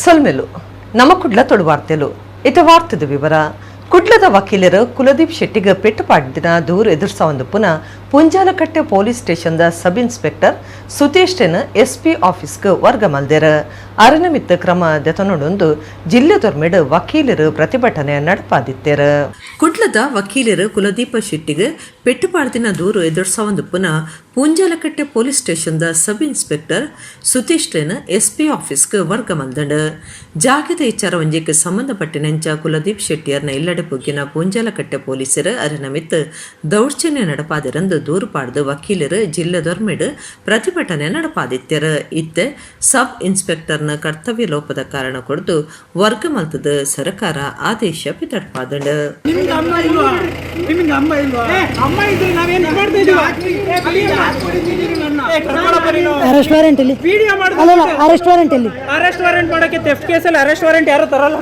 ಸೊಲ್ಮೆಲು ನಮ್ಮ ಕುಡ್ಲ ತೊಡುವಾರ್ತೆಲು ಇತ ವಾರ್ತದ ವಿವರ. ಕುಡ್ಲದ ವಕೀಲರು ಕುಲದೀಪ್ ಶೆಟ್ಟಿಗೆ ಪೆಟ್ಟು ಪಾಡ್ದಿನ ದೂರು ಎದುರಿಸವಂದು ಪುಂಜಾಲಕಟ್ಟೆ ಪೊಲೀಸ್ ಸ್ಟೇಷನ್ದ ಸಬ್ ಇನ್ಸ್ಪೆಕ್ಟರ್ ಸುತೇಶ್ ಎಸ್ಪಿ ಆಫೀಸ್ಗೆ ವರ್ಗ ಮಲ್ದೆರ್. ಅರನಿಮಿತ್ತ ಕ್ರಮ ದೆತೊನೊಡೊಂದು ಜಿಲ್ಲೆ ದೊರ್ಮೆಡ್ ವಕೀಲರು ಪ್ರತಿಭಟನೆ ನಡಪಾದಿತ್ತೆರ್. ಕುಡ್ಲದ ವಕೀಲರು ಕುಲದೀಪ ಶೆಟ್ಟಿಗೆ ಪೆಟ್ಟು ಪಾಡ್ದಿನ ದೂರು ಎದುರಿಸವಂದುಪ್ಪುನ ಪೂಂಜಾಲಕಟ್ಟೆ ಪೊಲೀಸ್ ಸ್ಟೇಷನ್ದ ಸಬ್ ಇನ್ಸ್ಪೆಕ್ಟರ್ ಸುತೇಶ್ ಎಸ್ಪಿ ಆಫೀಸ್ಗೆ ವರ್ಗ ಮಲ್ದಂಡ್. ಜಾಗೆದ ಇಚಾರ ಒಂಜೆಕ್ ಸಂಬಂಧಪಟ್ಟಿನಂಚ ಕುಲದೀಪ್ ಶೆಟ್ಟಿಯರ್ನ ಇಲ್ಲಡೆ ಪೊಗ್ಗಿನ ಪೂಂಜಾಲಕಟ್ಟೆ ಪೊಲೀಸರು ಅರೆನ ಮಿತ್ತ್ ದೌರ್ಜನ್ಯ ನಡಪಾದಿರಂದು ದೂರು ಪಾಡ್ದು ವಕೀಲರು ಜಿಲ್ಲೆ ದೊರ್ಮೆಡ್ ಪ್ರತಿಭಟನೆ ನಡಪಾದಿತ್ತೆರ್. ಇತ್ತೆ ಸಬ್ ಇನ್ಸ್ಪೆಕ್ಟರ್ನ ಕರ್ತವ್ಯ ಲೋಪದ ಕಾರಣ ಕೊರ್ದು ವರ್ಗ ಮಲ್ತದ ಸರ್ಕಾರ ಆದೇಶ ಪಿತಡ್ಪಾದಂಡ್. ನಿಮ್ಗೆ ಅಮ್ಮ ಇಲ್ವಾ? ನಿಮ್ಗೆ ಅಮ್ಮ ಇಲ್ವಾ? ಅಮ್ಮ ಇದ್ರೆ ನಾವೇನ್ ಮಾಡ್ತಾ ಇದೀವ? ಅರೆಸ್ಟ್ ವಾರೆಂಟ್ ಎಲ್ಲಿ? ವಿಡಿಯೋ. ಅಲ್ಲಲ್ಲ, ಅರೆಸ್ಟ್ ವಾರೆಂಟ್ ಎಲ್ಲಿ? ಅರೆಸ್ಟ್ ವಾರೆಂಟ್ ಮಾಡಕ್ಕೆ, ಥೆಫ್ಟ್ ಕೇಸಲ್ಲಿ ಅರೆಸ್ಟ್ ವಾರೆಂಟ್ ಯಾರು ತರಲ್ಲ.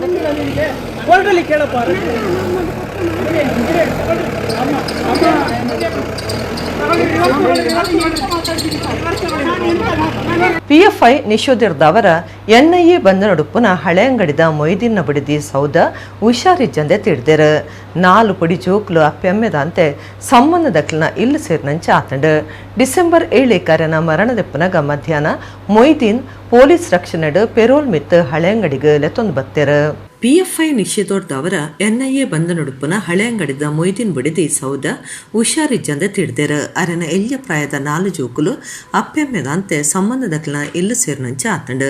ಕೋರ್ಟಲ್ಲಿ ಕೇಳಪ್ಪ. ಪಿಎಫ್ಐ ನಿಷೇಧಿರ್ದವರ ಎನ್ಐಎ ಬಂಧನೊಡುಪ್ಪುನ ಹಳೆಯಂಗಡಿದ ಮೊಯ್ದಿನ್ನ ಬಿಡಿದಿ ಸೌದ ಹುಷಾರಿಜ್ಜಂದೆ ತಿಡ್ದೆರ್. ನಾಲು ಪೊಡಿ ಜೋಕ್ಲು ಅಪ್ಪೆಮ್ಮೆದಂತೆ ಸಂಬಂಧದಕ್ಲಿನ ಇಲ್ಲು ಸೇರಿನಂಚ ಆತಂಡ್. ಡಿಸೆಂಬರ್ 7 ಕರೆನ ಮರಣದೆಪ್ಪುನಗ ಮಧ್ಯಾಹ್ನ ಮೊಯ್ದೀನ್ ಪೊಲೀಸ್ ರಕ್ಷಣೆಡ್ ಪೆರೋಲ್ ಮಿತ್ ಹಳೆಯಂಗಡಿಗೆ ಲೆತ್ತೊಂದು ಬತ್ತೆರ್. ಪಿಎಫ್ಐ ನಿಷೇಧೋರ್ದವರ ಎನ್ಐಎ ಬಂಧನೊಡುಪ್ಪುನ ಹಳೆಯಂಗಡಿದ ಮೊಯ್ದೀನ್ ಬಿಡಿದಿ ಸೌದ ಹುಷಾರಿಜ್ಜಂದೆ ತಿಡ್ದೆರ್. ಅರೆನ ಎಲ್ಯ ಪ್ರಾಯದ ನಾಲು ಜೋಕುಲು ಅಪ್ಪೆಮ್ಮೆದಂತೆ ಸಂಬಂಧದಕ್ಲಿನ ಇಲ್ಲು ಸೇರಿನಂಚ ಆತಂಡ್.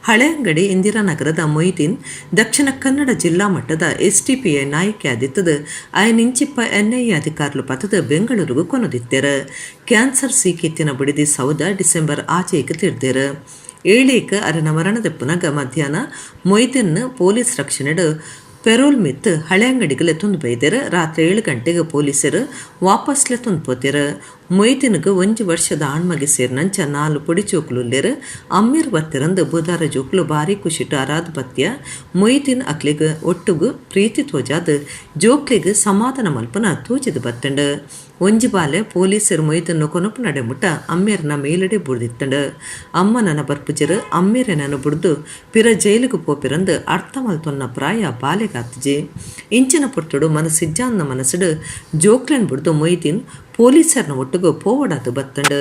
ಹಳೆಯಂಗಡಿ ಇಂದಿರಾನಗರದ ಮೊಯ್ದೀನ್ ದಕ್ಷಿಣ ಕನ್ನಡ ಜಿಲ್ಲಾ ಮಟ್ಟದ ಎಸ್ಡಿಪಿಐ ನಾಯಕಿ ಆದಿತ್ತದು ಆಯನಿಂಚಿಪ್ಪ ಎನ್ಐಎ ಅಧಿಕಾರಿಲು ಪತದ ಬೆಂಗಳೂರುಗು ಕೊನದಿತ್ತೆರ್. ಕ್ಯಾನ್ಸರ್ ಸೀಕಿತ್ತಿನ ಬಿಡಿದಿ ಸೌದ ಡಿಸೆಂಬರ್ ಆಚೆಗೆ ತಿರ್ದೆರ್. ಏಳೇಕ ಅರೆನ ಮರಣದೆಪ್ಪುನಗ ಮಧ್ಯಾಹ್ನ ಮೊಯ್ದೀನ್ ಪೊಲೀಸ್ ರಕ್ಷಣೆಡ್ ಪೆರೋಲ್ ಮಿತ್ ಹಳೆಯಂಗಡಿಗೆ ಲೆತ್ತೊಂದು ಬೈದೆರ್. ರಾತ್ರಿ 7 ಗಂಟೆಗೆ ಪೊಲೀಸರು ವಾಪಸ್ ಲೆತ್ತೊಂದು ಪೋತೆರ್. ಮೊಯ್ದಿನ್ಗ್ 1 ವರ್ಷದ ಆಣ್ಮಗೆ ಸೇರಿನಂಚ ನಾಲು ಪೊಡಿ ಜೋಕ್ಲು ಉಲ್ಲೆರ್. ಅಮ್ಮೆರ್ ಬತ್ತಿರಂದು ಬುದಾರ ಜೋಕ್ಲು ಬಾರಿ ಖುಷಿಟ್ ಅರಾದ್ ಬತ್ಯ. ಮೊಯ್ದಿನ್ ಅಕ್ಲೆಗ್ ಒಟ್ಟುಗು ಪ್ರೀತಿ ತೋಜಾದ್ ಜೋಕ್ಲೆಗ್ ಸಮಾಧಾನ ಮಲ್ಪುನ ತೋಜಿದ್ ಬತ್ತಂಡ್. ಒಂಜಿ ಬಾಲೆ ಪೊಲೀಸರು ಮೊಯ್ದನ್ನು ಕೊನೊಪು ನಡೆಮುಟ್ಟ ಅಮ್ಮೇರ್ನ ಮೇಲಡೆ ಬುಡ್ದಿತ್ತಂಡ್. ಅಮ್ಮ ನನ ಬರ್ಪುಜೆರ್, ಅಮ್ಮೇರೆ ಬುಡ್ದು ಪಿರ ಜೈಲಿಗೆ ಪೋಪಿರಂದು ಅರ್ಥ ಮಲ್ತೊನ್ನ ಪ್ರಾಯ ಬಾಲೆಗಾತ್ಜಿ. ಇಂಚಿನ ಪೊರ್ತುಡು ಮನಸ್ಸಿಜ್ಜಾನ್ನ ಮನಸ್ಸುಡು ಜೋಕ್ಲೆನ್ ಬುಡ್ದು ಮೊಯ್ದಿನ್ ಪೊಲೀಸರ್ನ ಒಟ್ಟುಗು ಪೋವಡಾದು ಬತ್ತಂಡ್.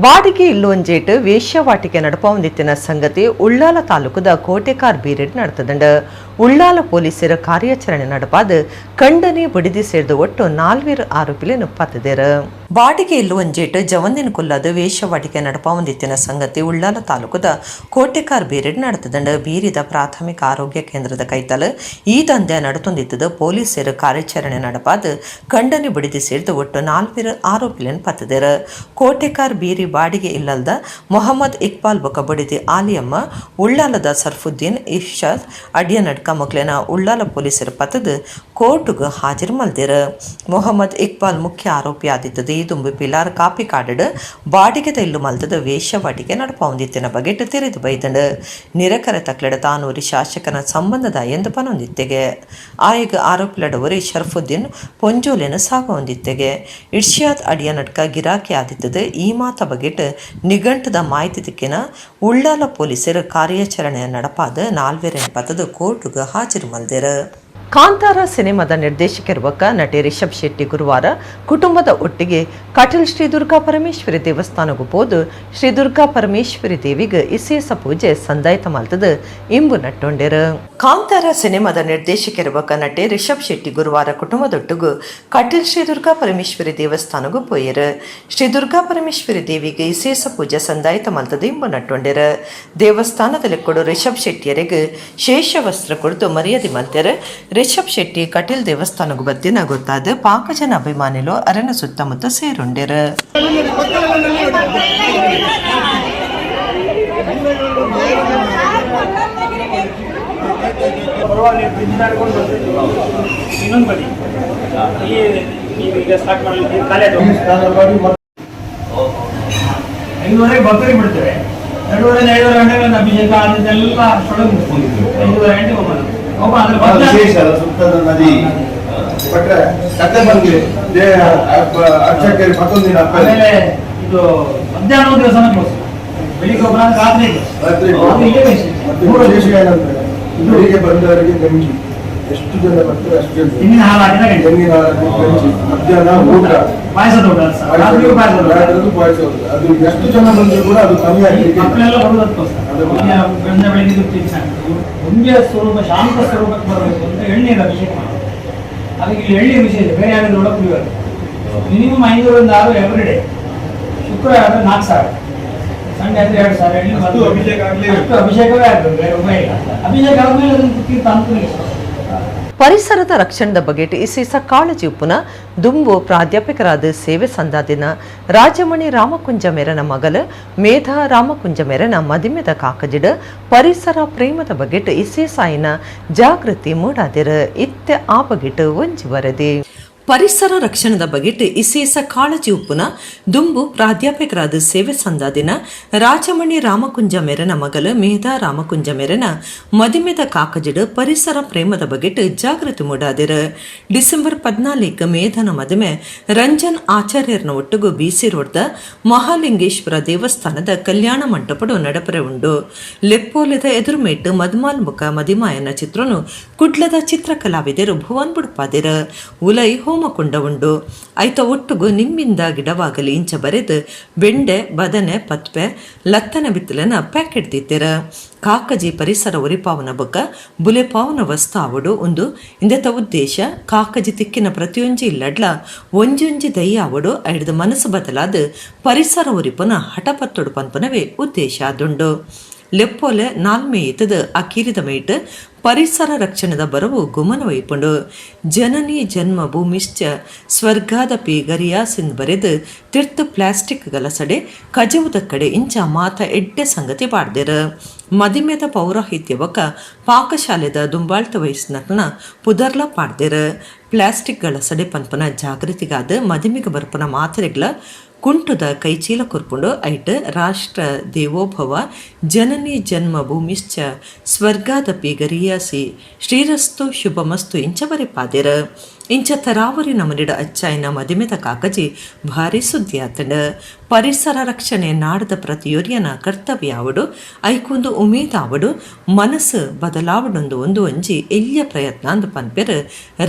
ಬಾಡಿಗೆ ಇಲ್ಲೊಂಜೇಟ್ ವೇಶ್ಯಾವಾಟಿಕೆ ನಡಪಾವಂದಿತ್ತಿನ ಸಂಗತಿ ಉಳ್ಳಾಲ ತಾಲೂಕುದ ಕೋಟೆಕಾರ್ ಬೀರೆಡ್ ನಡತದಂಡ. ಉಳ್ಳಾಲ ಪೊಲೀಸರ ಕಾರ್ಯಾಚರಣೆ ನಡಪಾದ ಕಂಡನೆ ಬಿಡಿದಿ ಸೇರಿದ ಒಟ್ಟು ನಾಲ್ವೇರು ಆರೋಪಿలను ಪತ್ತದೇರು. ಬಾಡಿಗೆ ಇಲ್ಲುವಂಜೇಟ್ ಜವಂದಿನ ಕೊಲ್ಲದ ವೇಶ್ಯಾವಾಟಿಕೆ ನಡಪಾವಂದಿತ್ತಿನ ಸಂಗತಿ ಉಳ್ಳಾಲ ತಾಲೂಕುದ ಕೋಟೆಕಾರ್ ಬೀರೆಡ್ ನಡತದಂಡ. ಬೀರಿದ ಪ್ರಾಥಮಿಕ ಆರೋಗ್ಯ ಕೇಂದ್ರದ ಕೈತಲ್ ಈ ದಂಧೆ ನಡತೊಂದಿತ್ತದ. ಪೊಲೀಸರು ಕಾರ್ಯಾಚರಣೆ ನಡಪಾದ ಕಂಡನೆ ಬಿಡಿದಿ ಸೇರಿದ ಒಟ್ಟು ನಾಲ್ವೇರು ಆರೋಪಿలను ಪತ್ತದೇರು. ಕೋಟೆಕಾರ್ ಬೀರಿ ಬಾಡಿಗೆ ಇಲ್ಲಲ್ದ ಮೊಹಮ್ಮದ್ ಇಕ್ಬಾಲ್ ಬೊಕ ಬಡಿದಿ ಆಲಿಯಮ್ಮ, ಉಳ್ಳಾಲದ ಸರ್ಫುದ್ದೀನ್, ಇರ್ಷಾದ್ ಅಡ್ಯನಡ್ಕ ಮೊಕ್ಲೆನ ಉಳ್ಳಾಲ ಪೊಲೀಸರು ಪತ್ತದು ಕೋರ್ಟ್ಗ್ ಹಾಜರು ಮಲ್ದೆರ್. ಮೊಹಮ್ಮದ್ ಇಕ್ಬಾಲ್ ಮುಖ್ಯ ಆರೋಪಿ ಆದಿತ್ತದು ಈ ದುಂಬು ಪಿಲಾರ್ ಕಾಪಿ ಕಾಡಡ್ ಬಾಡಿಗೆದ ಇಲ್ಲು ಮಲ್ತದ ವೇಶ್ಯವಾಟಿಕೆ ನಡಪಾವಂದಿತ್ತಿನ ಬಗೆಟ್ ತೆರೆದು ಬೈದಂಡ್. ನಿರಕರ ತಕ್ಲೆಡ ತಾನೂರಿ ಶಾಸಕನ ಸಂಬಂಧದ ಎಂದು ಪನೊಂದಿತ್ತೆಗೆ. ಆಯಗ ಆರೋಪಿಲಡವರಿ ಶರ್ಫುದ್ದೀನ್ ಪೊಂಜೋಲೆನ ಸಾಗವಂದಿತ್ತೆಗೆ. ಇರ್ಷಾದ್ ಅಡಿಯನಡ್ಕ ಗಿರಾಕಿ ಆದಿತ್ತದು ಈ ಮಾತ ಬಗೆಟ್ ನಿಘಂಟದ ಮಾಹಿತಿ ತಿಕ್ಕಿನ ಉಳ್ಳಾಲ ಪೊಲೀಸರು ಕಾರ್ಯಾಚರಣೆ ನಡಪಾದ ನಾಲ್ವೆರೆನ್ ಪತದ ಕೋರ್ಟ್ಗ್ ಹಾಜರು ಮಲ್ದೆರ್. ಕಾಂತಾರ ಸಿನಿಮಾದ ನಿರ್ದೇಶಕಿರುವ ನಟಿ ರಿಷಬ್ ಶೆಟ್ಟಿ ಗುರುವಾರ ಕುಟುಂಬದ ಒಟ್ಟಿಗೆ ಕಟೀಲ್ ಶ್ರೀ ದುರ್ಗಾ ಪರಮೇಶ್ವರಿ ದೇವಸ್ಥಾನಕ್ಕೂ ಪೋದು ಶ್ರೀ ದುರ್ಗಾ ಪರಮೇಶ್ವರಿ ದೇವಿಗೆ ಇಸೇಸ ಪೂಜೆ ಸಂದಾಯ್ತ ಮಲ್ತದ ಇಂಬು ನಟ್ಟೊಂಡೆರು. ಕಾಂತಾರ ಸಿನಿಮಾದ ನಿರ್ದೇಶಕಿರುವ ನಟಿ ರಿಷಬ್ ಶೆಟ್ಟಿ ಗುರುವಾರ ಕುಟುಂಬದೊಟ್ಟಿಗೂ ಕಟೀಲ್ ಶ್ರೀ ದುರ್ಗಾ ಪರಮೇಶ್ವರಿ ದೇವಸ್ಥಾನಕ್ಕೂ ಪೋಯೆರು. ಶ್ರೀ ದುರ್ಗಾ ಪರಮೇಶ್ವರಿ ದೇವಿಗೆ ಇಸೇಸ ಪೂಜೆ ಸಂದಾಯ್ತ ಮಲ್ತದ ಇಂಬು ನಟ್ಟೊಂಡೆರು. ದೇವಸ್ಥಾನದಲ್ಲಿ ಕೊಡು ರಿಷಬ್ ಶೆಟ್ಟಿಯರಿಗೆ ಶೇಷ ವಸ್ತ್ರ ಕೊಡ್ದು ಮರ್ಯಾದೆ ಮಲ್ತೆರು. ರಿಷಬ್ ಶೆಟ್ಟಿ ಕಟೀಲ್ ದೇವಸ್ಥಾನಕ್ಕೂ ಬತ್ತಿನ ಗೊತ್ತಾದ ಪಾಕ ಜನ ಅಭಿಮಾನಿಲು ಅರನ ಸುತ್ತಮುತ್ತ ಸೇರುಂಡೆರು. ಇನ್ನೊಂದು ಬದಿ ಈ ಈಗ ಸ್ಟಾರ್ಟ್ ಮಾಡಲಿಕ್ಕೆ ಖಾಲಿ ಆಯ್ತು. 5:30ಕ್ಕೆ ಬರ್ತೇವೆ, ಬಿಡ್ತೇವೆ. 2:30 ಗಂಟೆಗೆ ಒಂದು ಅಭಿಷೇಕ ಅದೆಲ್ಲ ಅಷ್ಟೊಳಗೆ ಮುಗಿಸ್ತೀವಿ. 5:30 ಗಂಟೆಗೆ ಹೋಗೋಣ. ವಿಶೇಷ ಸುತ್ತದ ನದಿ ಭಟ್ರೆ ಕತೆ ಬಂದ್ವಿ ಅರ್ಚಕರಿ ಮತ್ತೊಂದು ದಿನ ಆಮೇಲೆ ಇದು ಮಧ್ಯಾಹ್ನ ದೇವಸ್ಥಾನ ಕ್ಲೋಸ್, ಬೆಳಿಗ್ಗೆ ಒಬ್ಬರ ರಾತ್ರಿ ರಾತ್ರಿ ಅದು ಇಲ್ಲೇ ವಿಶೇಷ. ಮತ್ತೆ ವಿಶೇಷ ಏನಂದ್ರೆ ಬೆಳಿಗ್ಗೆ ಬಂದವರಿಗೆ ಗಂಜಿ, ಎಷ್ಟು ಜನ ಬರ್ತಾರೆ ಅಷ್ಟು ಜನ ತೆಂಗಿನ ಹಾಲು ಹಾಕಿದ ಗಂಜಿ, ತೆಂಗಿನ ಹಾಲು ಗಂಜಿ, ಮಧ್ಯಾಹ್ನ ಊಟ, ಪಾಯಸದ ಊಟ, ರಾತ್ರಿಗೂ ಪಾಯಸದ ಊಟ. ರಾತ್ರಿಗೂ ಪಾಯಸ ಊಟ. ಅದು ಎಷ್ಟು ಜನ ಬಂದ್ರು ಕೂಡ ಅದು ಕಮ್ಮಿ ಆಗ್ಲಿಕ್ಕೆ ಇಲ್ಲ. ಮಕ್ಕಳೆಲ್ಲ ಬರೋದು ಅದಕ್ಕೋಸ್ಕರ. ಅದು ಬೆಳಿಗ್ಗೆ ಬೆಳಿಗ್ಗೆ ಇದು ತಿನ್ಸಾಕ. ಒಂದೇ ಸ್ವರೂಪ ಶಾಂತ ಸ್ವರೂಪಕ್ಕೆ ಬರಬೇಕು ಅಂತ ಎಳ್ನೀರು ಅಭಿಷೇಕ ಮಾಡೋದು. ಅದಕ್ಕೆ ಇಲ್ಲಿ ಎಳ್ನೀರು ವಿಶೇಷ, ಬೇರೆ ಯಾರಾದ್ರೂ ಒಳಗೆ ಕುಡಿಯೋದು minimum 500 ರಿಂದ 6 ಎವ್ರಿ ಡೇ. ಶುಕ್ರವಾರ ಆದ್ರೆ 4,000, ಸಂಡೇ ಆದ್ರೆ 2,000 ಎಳ್ನೀರು. ಅಷ್ಟು ಅಭಿಷೇಕ ಆಗ್ಲೇಬೇಕು. ಅಷ್ಟು ಅಭಿಷೇಕವೇ ಆಗ್ಬೇಕು, ಬೇರೆ ಉಪಾಯ ಇಲ್ಲ. ಅಭಿಷೇಕ ಆದ್ಮೇಲೆ ಅದನ್ನು ತೀರ್ಥ ಅಂತ ಪರಿಸರದ ರಕ್ಷಣದ ಬಗ್ಗೆ ಇಸೀಸ ಕಾಳಜಿ ಉಪ್ಪುನ ದುಂಬು ಪ್ರಾಧ್ಯಾಪಕರಾದ ಸೇವೆ ಸಂದಾದಿನ ರಾಜಮಣಿ ರಾಮಕುಂಜ ಮೇರನ ಮಗಲ ಮೇಧಾ ರಾಮಕುಂಜ ಮೇರನ ಮದಿಮೆದ ಕಾಕಜಿಡ ಪರಿಸರ ಪ್ರೇಮದ ಬಗೆಟ್ ಇಸೇಸಾಯಿನ ಜಾಗೃತಿ ಮೂಡಾದಿರ. ಇತ್ತೆ ಆ ಬಗೆಟ್ ಒಂಜಿ ವರದಿ. ಪರಿಸರ ರಕ್ಷಣದ ಬಗೆಟ್ ಇಸೇಸ ಕಾಳಜಿ ಉಪ್ಪುನ ದುಂಬು ಪ್ರಾಧ್ಯಾಪಕರಾದ ಸೇವೆ ಸಂದಾದಿನ ರಾಜಮಣಿ ರಾಮಕುಂಜ ಮೇರನ ಮಗಲ ಮೇಧಾ ರಾಮಕುಂಜ ಮೇರನ ಮದಿಮೆದ ಕಾಕಜಿಡು ಪರಿಸರ ಪ್ರೇಮದ ಬಗೆಟ್ ಜಾಗೃತಿ ಮೂಡಾದಿರ. ಡಿಸೆಂಬರ್ 14 ಮೇಧನ ಮದುವೆ ರಂಜನ್ ಆಚಾರ್ಯರನ ಒಟ್ಟುಗು ಬಿಸಿ ರೋಡ್ದ ಮಹಾಲಿಂಗೇಶ್ವರ ದೇವಸ್ಥಾನದ ಕಲ್ಯಾಣ ಮಂಟಪಡು ನಡಪರೆ ಉಂಡು. ಲೆಪ್ಪೋಲೆದ ಎದುರುಮೇಟ್ ಮದ್ಮಾಲ್ ಮುಖ ಮದಿಮಾಯನ ಚಿತ್ರನು ಕುಡ್ಲದ ಚಿತ್ರಕಲಾವಿದರು ಭುವನ್ ಬುಡ್ಪಾದಿರ. ಉಲೈ ಹೋಮಕುಂಡ ಉಂಡು. ಐತ ಒಟ್ಟುಗು ನಿಮ್ಮಿಂದ ಗಿಡವಾಗಲಿ ಇಂಚ ಬರೆದು ಬೆಂಡೆ ಬದನೆ ಪತ್ಪೆ ಲತ್ತನ ಬಿತ್ತಲನ ಪ್ಯಾಕೆಟ್ ದಿತ್ತಿರ. ಕಾಕಜಿ ಪರಿಸರ ಒರಿಪಾವನ ಬೊಕ್ಕ ಬುಲೆಪಾವನ ವಸ್ತಾವಡು ಒಂದು ಇಂದೆತ ಉದ್ದೇಶ. ಕಾಕಜಿ ತಿಕ್ಕಿನ ಪ್ರತಿಯೊಂಜಿ ಇಲ್ಲಡ್ಲ ಒಂಜೊಂಜಿ ದಯ್ಯಾವಡು ಐಡ್ದ ಮನಸ್ಸು ಬದಲಾದ ಪರಿಸರ ಒರಿಪನ ಹಠಪತ್ತೊಡು ಪನ್ಪನವೇ ಉದ್ದೇಶ ಆದುಂಡು. ಲೆಪ್ಪೋಲೆ ನಾಲ್ಮೆ ಇತ್ತದ ಅಕೀರಿದ ಮೇಟ್ ಪರಿಸರ ರಕ್ಷಣದ ಬರವು ಗುಮನ ವೈಪುಂಡು. ಜನನಿ ಜನ್ಮ ಭೂಮಿಶ್ಚ ಸ್ವರ್ಗಾದಪಿ ಗರಿಯಾಸಿಂದ್ ಬರೆದು ತಿರ್ತು ಪ್ಲಾಸ್ಟಿಕ್ ಗಲಸಡೆ ಕಜವುದ ಕಡೆ ಇಂಚ ಮಾತ ಎಡ್ಡೆ ಸಂಗತಿ ಪಾಡ್ದಿರ. ಮದಿಮೆದ ಪೌರೋಹಿತ್ಯ ಬೊಕ ಪಾಕಶಾಲೆದ ದುಂಬಾಳ್ತ ವಯಸ್ಸಿನ ಪುದರ್ಲ ಪಾಡ್ದಿರ. ಪ್ಲಾಸ್ಟಿಕ್ ಗಲಸಡೆ ಪನ್ಪನ ಜಾಗೃತಿಗಾದ ಮದಿಮೆಗೆ ಬರ್ಪನ ಮಾತ್ರೆಗಳ ಕುಂಟುದ ಕೈಚೀಲ ಕೊರ್ಪುಂಡು. ಐಟ್ ರಾಷ್ಟ್ರ ದೇವೋಭವ ಜನನಿ ಜನ್ಮ ಭೂಮಿಶ್ಚ ಸ್ವರ್ಗಾದಪಿ ಗರಿಯಾಸಿ ಶ್ರೀರಸ್ತು ಶುಭಮಸ್ತು ಇಂಚ ಬರೆಪಾದಿರ. ಇಂಚ ತರಾವರಿ ನಮನಿಡ ಅಚ್ಚಾಯಿನ ಮದಿಮೆದ ಕಾಕಜಿ ಭಾರಿ ಸುದ್ದಿ ಆತಂಡ. ಪರಿಸರ ರಕ್ಷಣೆ ನಾಡದ ಪ್ರತಿಯೊರಿಯನ ಕರ್ತವ್ಯ ಆವಡು, ಐಕೊಂದು ಉಮೇದಾವಡು, ಮನಸ್ಸು ಬದಲಾವಡೊಂದು ಒಂದು ಒಂಜಿ ಎಲ್ಯ ಪ್ರಯತ್ನ ಅಂದು ಪನ್ಪೆರ್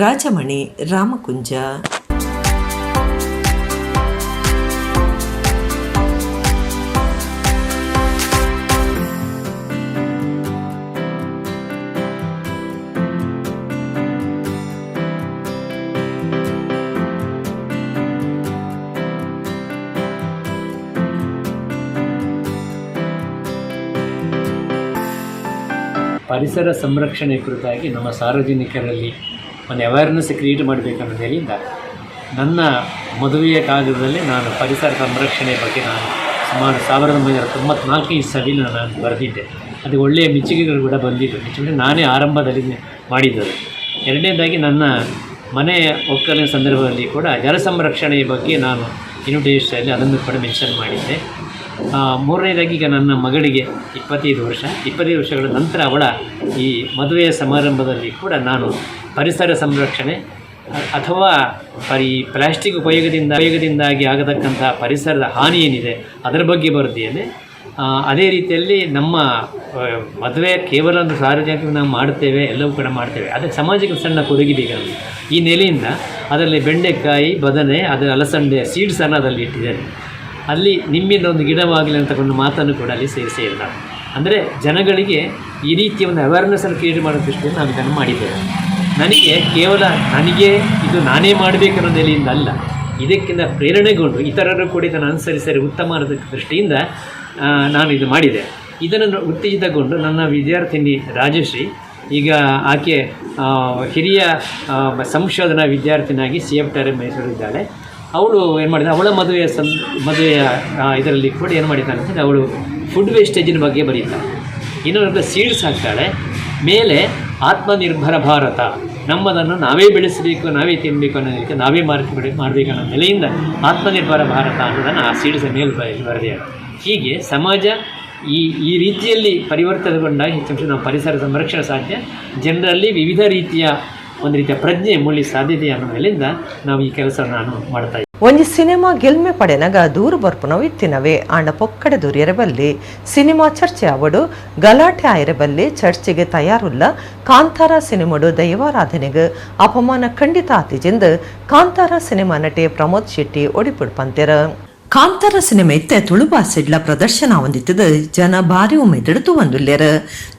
ರಾಜಮಣಿ ರಾಮಕುಂಜ. ಪರಿಸರ ಸಂರಕ್ಷಣೆ ಕುರಿತಾಗಿ ನಮ್ಮ ಸಾರ್ವಜನಿಕರಲ್ಲಿ ಒಂದು ಅವೇರ್ನೆಸ್ ಕ್ರಿಯೇಟ್ ಮಾಡಬೇಕನ್ನೋದರಿಂದ ನನ್ನ ಮದುವೆಯ ಕಾಗದದಲ್ಲಿ ನಾನು ಪರಿಸರ ಸಂರಕ್ಷಣೆ ಬಗ್ಗೆ ನಾನು ಸುಮಾರು 1994 ಇಸವಿಯಲ್ಲಿ ನಾನು ಬರೆದಿದ್ದೆ. ಅದು ಒಳ್ಳೆಯ ಮೆಚ್ಚುಗೆಗಳು ಕೂಡ ಬಂದಿದ್ದು. ಮೆಚ್ಚುಗೆ ನಾನೇ ಆರಂಭದಲ್ಲಿ ಮಾಡಿದ್ದರು. ಎರಡನೇದಾಗಿ ನನ್ನ ಮನೆಯ ಒಕ್ಕಲಿನ ಸಂದರ್ಭದಲ್ಲಿ ಕೂಡ ಜಲ ಸಂರಕ್ಷಣೆಯ ಬಗ್ಗೆ ನಾನು ಇನ್ವಿಟೇಷನಲ್ಲಿ ಅದನ್ನು ಕೂಡ ಮೆನ್ಷನ್ ಮಾಡಿದ್ದೆ. ಮೂರನೇದಾಗಿ ಈಗ ನನ್ನ ಮಗಳಿಗೆ 25 ವರ್ಷ, 25 ವರ್ಷಗಳ ನಂತರ ಅವಳ ಈ ಮದುವೆಯ ಸಮಾರಂಭದಲ್ಲಿ ಕೂಡ ನಾನು ಪರಿಸರ ಸಂರಕ್ಷಣೆ ಅಥವಾ ಪ್ಲಾಸ್ಟಿಕ್ ಉಪಯೋಗದಿಂದಾಗಿ ಆಗತಕ್ಕಂಥ ಪರಿಸರದ ಹಾನಿ ಏನಿದೆ ಅದರ ಬಗ್ಗೆ ಬರೆದಿದ್ದೇನೆ. ಅದೇ ರೀತಿಯಲ್ಲಿ ನಮ್ಮ ಮದುವೆ ಕೇವಲ ಒಂದು ಸಾರ್ವಜನಿಕ ನಾವು ಮಾಡ್ತೇವೆ, ಎಲ್ಲವೂ ಕೂಡ ಮಾಡ್ತೇವೆ, ಆದರೆ ಸಮಾಜಕ್ಕೆ ಸಣ್ಣ ಕೊಡುಗೆ ಬೇಕು ನಮಗೆ. ಈ ನೆಲೆಯಿಂದ ಅದರಲ್ಲಿ ಬೆಂಡೆಕಾಯಿ, ಬದನೆ, ಅದರ ಅಲಸಂದೆ ಸೀಡ್ಸನ್ನು ಅದರಲ್ಲಿ ಇಟ್ಟಿದ್ದೇನೆ. ಅಲ್ಲಿ ನಿಮ್ಮಿಂದ ಒಂದು ಗಿಡವಾಗಲಿ ಅಂತಕೊಂಡು ಮಾತನ್ನು ಕೂಡ ಅಲ್ಲಿ ಸೇರಿಸಿ ನಾವು ಅಂದರೆ ಜನಗಳಿಗೆ ಈ ರೀತಿಯ ಒಂದು ಅವೇರ್ನೆಸ್ಸನ್ನು ಕ್ರಿಯೇಟ್ ಮಾಡೋ ದೃಷ್ಟಿಯಿಂದ ನಾವು ಇದನ್ನು ಮಾಡಿದ್ದೇವೆ. ನನಗೆ ಕೇವಲ ನನಗೆ ಇದು ನಾನೇ ಮಾಡಬೇಕನ್ನೋ ನೆಲೆಯಿಂದ ಅಲ್ಲ, ಇದಕ್ಕಿಂತ ಪ್ರೇರಣೆಗೊಂಡು ಇತರರು ಕೂಡ ಇದನ್ನು ಅನುಸರಿಸಲು ಉತ್ತಮ ಅನ್ನೋದಕ್ಕೆ ದೃಷ್ಟಿಯಿಂದ ನಾನು ಇದು ಮಾಡಿದೆ. ಇದನ್ನು ಉತ್ತೇಜಿತಗೊಂಡು ನನ್ನ ವಿದ್ಯಾರ್ಥಿನಿ ರಾಜಶ್ರೀ, ಈಗ ಆಕೆ ಹಿರಿಯ ಸಂಶೋಧನಾ ವಿದ್ಯಾರ್ಥಿನಿಯಾಗಿ CFTRI ಮೈಸೂರಿದ್ದಾಳೆ. ಅವಳು ಏನು ಮಾಡಿದ, ಅವಳ ಮದುವೆಯ ಇದರಲ್ಲಿ ಕೂಡ ಏನು ಮಾಡಿದ್ದಾಳೆ ಅಂತಂದರೆ ಅವಳು ಫುಡ್ ವೇಸ್ಟೇಜಿನ ಬಗ್ಗೆ ಬರೀತಾಳೆ. ಇನ್ನೊಂದು ಸೀಡ್ಸ್ ಹಾಕ್ತಾಳೆ. ಮೇಲೆ ಆತ್ಮನಿರ್ಭರ ಭಾರತ, ನಮ್ಮದನ್ನು ನಾವೇ ಬೆಳೆಸಬೇಕು, ನಾವೇ ತಿನ್ನಬೇಕು ಅನ್ನೋ ರೀತಿ ನಾವೇ ಮಾರ್ಕೆಟ್ ಮಾಡಬೇಕು ಅನ್ನೋ ನೆಲೆಯಿಂದ ಆತ್ಮನಿರ್ಭರ ಭಾರತ ಅನ್ನೋದನ್ನು ಆ ಸೀಡ್ಸ್ ಮೇಲೆ ಬರೆದಿದ್ದಾರೆ. ಹೀಗೆ ಸಮಾಜ ಈ ಈ ರೀತಿಯಲ್ಲಿ ಪರಿವರ್ತನೆಗೊಂಡಾಗ ಹೆಚ್ಚು ನಾವು ಪರಿಸರ ಸಂರಕ್ಷಣೆ ಸಾಧ್ಯ, ಜನರಲ್ಲಿ ವಿವಿಧ ರೀತಿಯ ಒಂದು ರೀತಿಯ ಪ್ರಜ್ಞೆ ಮೂಡಿ ಸಾಧ್ಯತೆ ಅನ್ನೋ ಮೇಲಿಂದ ನಾವು ಈ ಕೆಲಸವನ್ನು ನಾನು ಮಾಡ್ತಾ ಇದ್ದೀನಿ. ಒಂಜಿ ಸಿನಿಮಾ ಗೆಲ್ಮೆ ಪಡೆನಗ ದೂರು ಬರ್ಪುನವು ಇತ್ತಿನವೇ ಆಂಡ ಪೊಕ್ಕಡೆ ದೂರಿಯರ ಬಲ್ಲಿ ಸಿನಿಮಾ ಚರ್ಚೆ ಅವಡು ಗಲಾಟೆ ಆಯರ ಬಲ್ಲಿ ಚರ್ಚೆಗೆ ತಯಾರುಲ್ಲ. ಕಾಂತಾರ ಸಿನಿಮಾಡು ದೈವಾರಾಧನೆಗೆ ಅಪಮಾನ ಖಂಡಿತ ಆತಿಜೆಂದು ಕಾಂತಾರ ಸಿನಿಮಾ ನಟೆ ಪ್ರಮೋದ್ ಶೆಟ್ಟಿ ಒಡಿಪುಡ್ ಪಂತೆರ. ಕಾಂತಾರ ಸಿನಿಮಾ ಇತ್ತೆ ತುಳು ಭಾಷೆಡ್ಲ ಪ್ರದರ್ಶನ ಹೊಂದಿತ್ತದ ಜನ ಭಾರಿ ಉಮೇದಿಡ್ದು ಒಂದುಲ್ಲೇರ.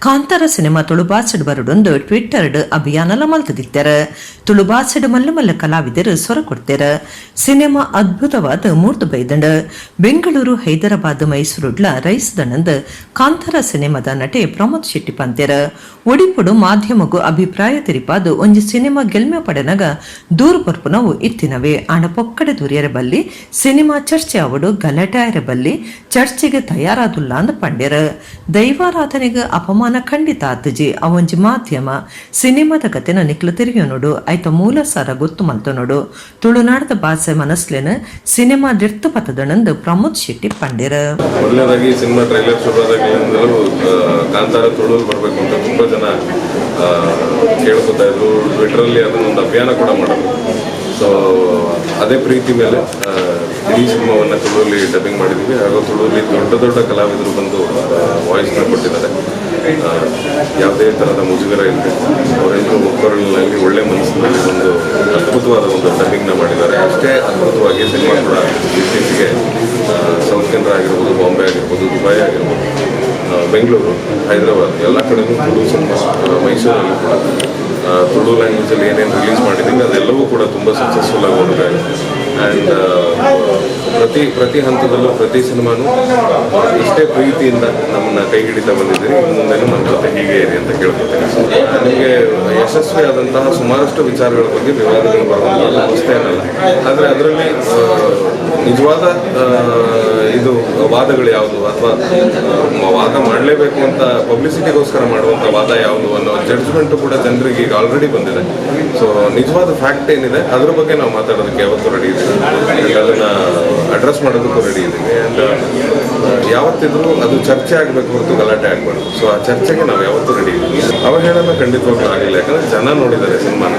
ಕಾಂತಾರ ಸಿನಿಮಾ ತುಳು ಭಾಷೆಡ್ ಬರಡೊಂದು ಟ್ವಿಟ್ಟರ್ಡ್ ಅಭಿಯಾನಲ ಮಲ್ತದಿತ್ತೆರ. ತುಳು ಭಾಷೆಡ್ ಮಲ್ಲ ಮಲ್ಲ ಕಲಾವಿದರು ಸೊರ ಕೊಡ್ತೇರ. ಸಿನಿಮಾ ಅದ್ಭುತವಾದ ಮೂರ್ದು ಬೈದಂಡ. ಬೆಂಗಳೂರು, ಹೈದರಾಬಾದ್, ಮೈಸೂರುಡ್ಲ ರೈಸದನಂದ್ ಕಾಂತಾರ ಸಿನಿಮಾದ ನಟೆ ಪ್ರಮೋದ್ ಶೆಟ್ಟಿ ಪಂತೆರ. ಒಡಿಪುಡು ಮಾಧ್ಯಮಗೂ ಅಭಿಪ್ರಾಯ ತೆರಿಪಾದು ಒಂಜಿ ಸಿನಿಮಾ ಗೆಲ್ಮೆ ಪಡೆನಗ ದೂರು ಬರ್ಪುನವು ಇತ್ತಿನವೇ ಆಂಡ ಪೊಕ್ಕಡೆ ದೂರಿಯರ ಬಲ್ಲಿ ಸಿನಿಮಾ ಚರ್ಚೆ ಅವಡು ಗಲಾಟೆ ಆಯರ ಬಲ್ಲಿ ಚರ್ಚೆಗೆ ತಯಾರಾದುಲ್ಲ ಅಂದ್ ಪಂಡ್ಯರ. ದೈವಾರಾಧನೆಗೆ ಅಪಮಾನ ಖಂಡಿತ ಆತಜಿ. ಅವೊಂಜಿ ಮಾಧ್ಯಮ. ಸಿನಿಮಾದ ಕತೆನ ನಿಕ್ಲು ತಿರುಗಿಯೋ ನೋಡು, ಆಯ್ತ ಮೂಲ ಸಾರ ಗೊತ್ತು ಮಲ್ತ ನೋಡು. ತುಳುನಾಡದ ಭಾಷೆ ಮನಸ್ಲೇನ ಸಿನಿಮಾ ದಿರ್ತು ಪತ್ತದಣಂದು ಪ್ರಮೋದ್ ಶೆಟ್ಟಿ ಪಂಡ್ಯರ. ಮೊದಲನೇದಾಗಿ ಸಿನಿಮಾ ಟ್ರೈಲರ್ ಶುರುವಾದಾಗಲಿಂದಲೂ ಕಾಂತಾರ ತುಳುವಲ್ಲಿ ಬರಬೇಕು ಅಂತ ತುಂಬ ಜನ ಕೇಳ್ಕೊತಾ ಇದ್ರು. ಟ್ವಿಟರಲ್ಲಿ ಅದನ್ನೊಂದು ಅಭಿಯಾನ ಕೂಡ ಮಾಡೋದು. ಸೊ ಅದೇ ಪ್ರೀತಿ ಮೇಲೆ ಇಡೀ ಸಿನಿಮಾವನ್ನು ತುಳುವಲ್ಲಿ ಡಬ್ಬಿಂಗ್ ಮಾಡಿದ್ದೀವಿ. ಹಾಗೂ ತುಳುವಲ್ಲಿ ದೊಡ್ಡ ದೊಡ್ಡ ಕಲಾವಿದರು ಬಂದು ವಾಯ್ಸ್ನ ಕೊಟ್ಟಿದ್ದಾರೆ. ಯಾವುದೇ ಥರದ ಮುಜುಗರ ಇಲ್ಲದೆ ಅವರೆಲ್ಲರೂ ಒಕ್ಕೊರಲಿನಲ್ಲಿ, ಒಳ್ಳೆ ಮನಸ್ಸಿನಲ್ಲಿ ಒಂದು ಅದ್ಭುತವಾದ ಒಂದು ಡಬ್ಬಿಂಗ್ನ ಮಾಡಿದ್ದಾರೆ. ಅಷ್ಟೇ ಅದ್ಭುತವಾಗಿ ಸಿನಿಮಾ ಕೂಡ ಇತ್ತೀಚೆಗೆ ಸೌತ್ ಕೆನರಾ ಆಗಿರ್ಬೋದು, ಬಾಂಬೆ ಆಗಿರ್ಬೋದು, ದುಬೈ ಆಗಿರ್ಬೋದು, ಬೆಂಗಳೂರು, ಹೈದರಾಬಾದ್ ಎಲ್ಲ ಕಡೆನೂ ತುಳು ಸಿನಿಮಾ, ಮೈಸೂರಲ್ಲಿ ಕೂಡ ತುಳು ಲ್ಯಾಂಗ್ವೇಜಲ್ಲಿ ಏನೇನು ರಿಲೀಸ್ ಮಾಡಿದ್ದೀವಿ ಅದೆಲ್ಲವೂ ಕೂಡ ತುಂಬ ಸಕ್ಸಸ್ಫುಲ್ ಆಗಿ ಓಡಿದೆ. ಆ್ಯಂಡ್ ಪ್ರತಿ ಪ್ರತಿ ಹಂತದಲ್ಲೂ ಪ್ರತಿ ಸಿನಿಮಾನು ಇಷ್ಟೇ ಪ್ರೀತಿಯಿಂದ ನಮ್ಮನ್ನ ಕೈ ಹಿಡಿತಾ ಬಂದಿದ್ದೀರಿ. ಇನ್ನು ಮುಂದೆನೂ ನಮ್ಮ ಜೊತೆ ಹೀಗೆ ಇರಿ ಅಂತ ಕೇಳ್ಕೊತೀನಿ. ನಿಮಗೆ ಯಶಸ್ವಿಯಾದಂತಹ ಸುಮಾರಷ್ಟು ವಿಚಾರಗಳ ಬಗ್ಗೆ ವಿವಾದಗಳು ಬರುವಂಥದ್ದು ಹೊಸ್ತೇನಲ್ಲ. ಆದರೆ ಅದರಲ್ಲಿ ನಿಜವಾದ ಇದು ವಾದಗಳು ಯಾವುದು ಅಥವಾ ವಾದ ಮಾಡಲೇಬೇಕು ಅಂತ ಪಬ್ಲಿಸಿಟಿಗೋಸ್ಕರ ಮಾಡುವಂಥ ವಾದ ಯಾವುದು ಅನ್ನೋ ಜಡ್ಜ್ಮೆಂಟು ಕೂಡ ಜನರಿಗೆ ಈಗ ಆಲ್ರೆಡಿ ಬಂದಿದೆ. ಸೊ ನಿಜವಾದ ಫ್ಯಾಕ್ಟ್ ಏನಿದೆ ಅದ್ರ ಬಗ್ಗೆ ನಾವು ಮಾತಾಡೋದಕ್ಕೆ ಯಾವತ್ತೂ ರೆಡಿ ಇದ್ದೀವಿ ಆ್ಯಂಡ್ ಅದನ್ನು ಅಡ್ರೆಸ್ ಮಾಡೋದಕ್ಕೂ ರೆಡಿ ಇದ್ದೀವಿ. ಆ್ಯಂಡ್ ಯಾವತ್ತಿದ್ರೂ ಅದು ಚರ್ಚೆ ಆಗಬೇಕು ಹೊರತು ಗಲಾಟೆ ಆಗಬಾರ್ದು. ಸೊ ಆ ಚರ್ಚೆಗೆ ನಾವು ಯಾವತ್ತೂ ರೆಡಿ ಇದ್ದೀವಿ. ಅವಹೇಳನ ಖಂಡಿತವಾಗ್ಲೂ ಆಗಿಲ್ಲ, ಯಾಕಂದರೆ ಜನ ನೋಡಿದ್ದಾರೆ ಸಿನಿಮಾನ.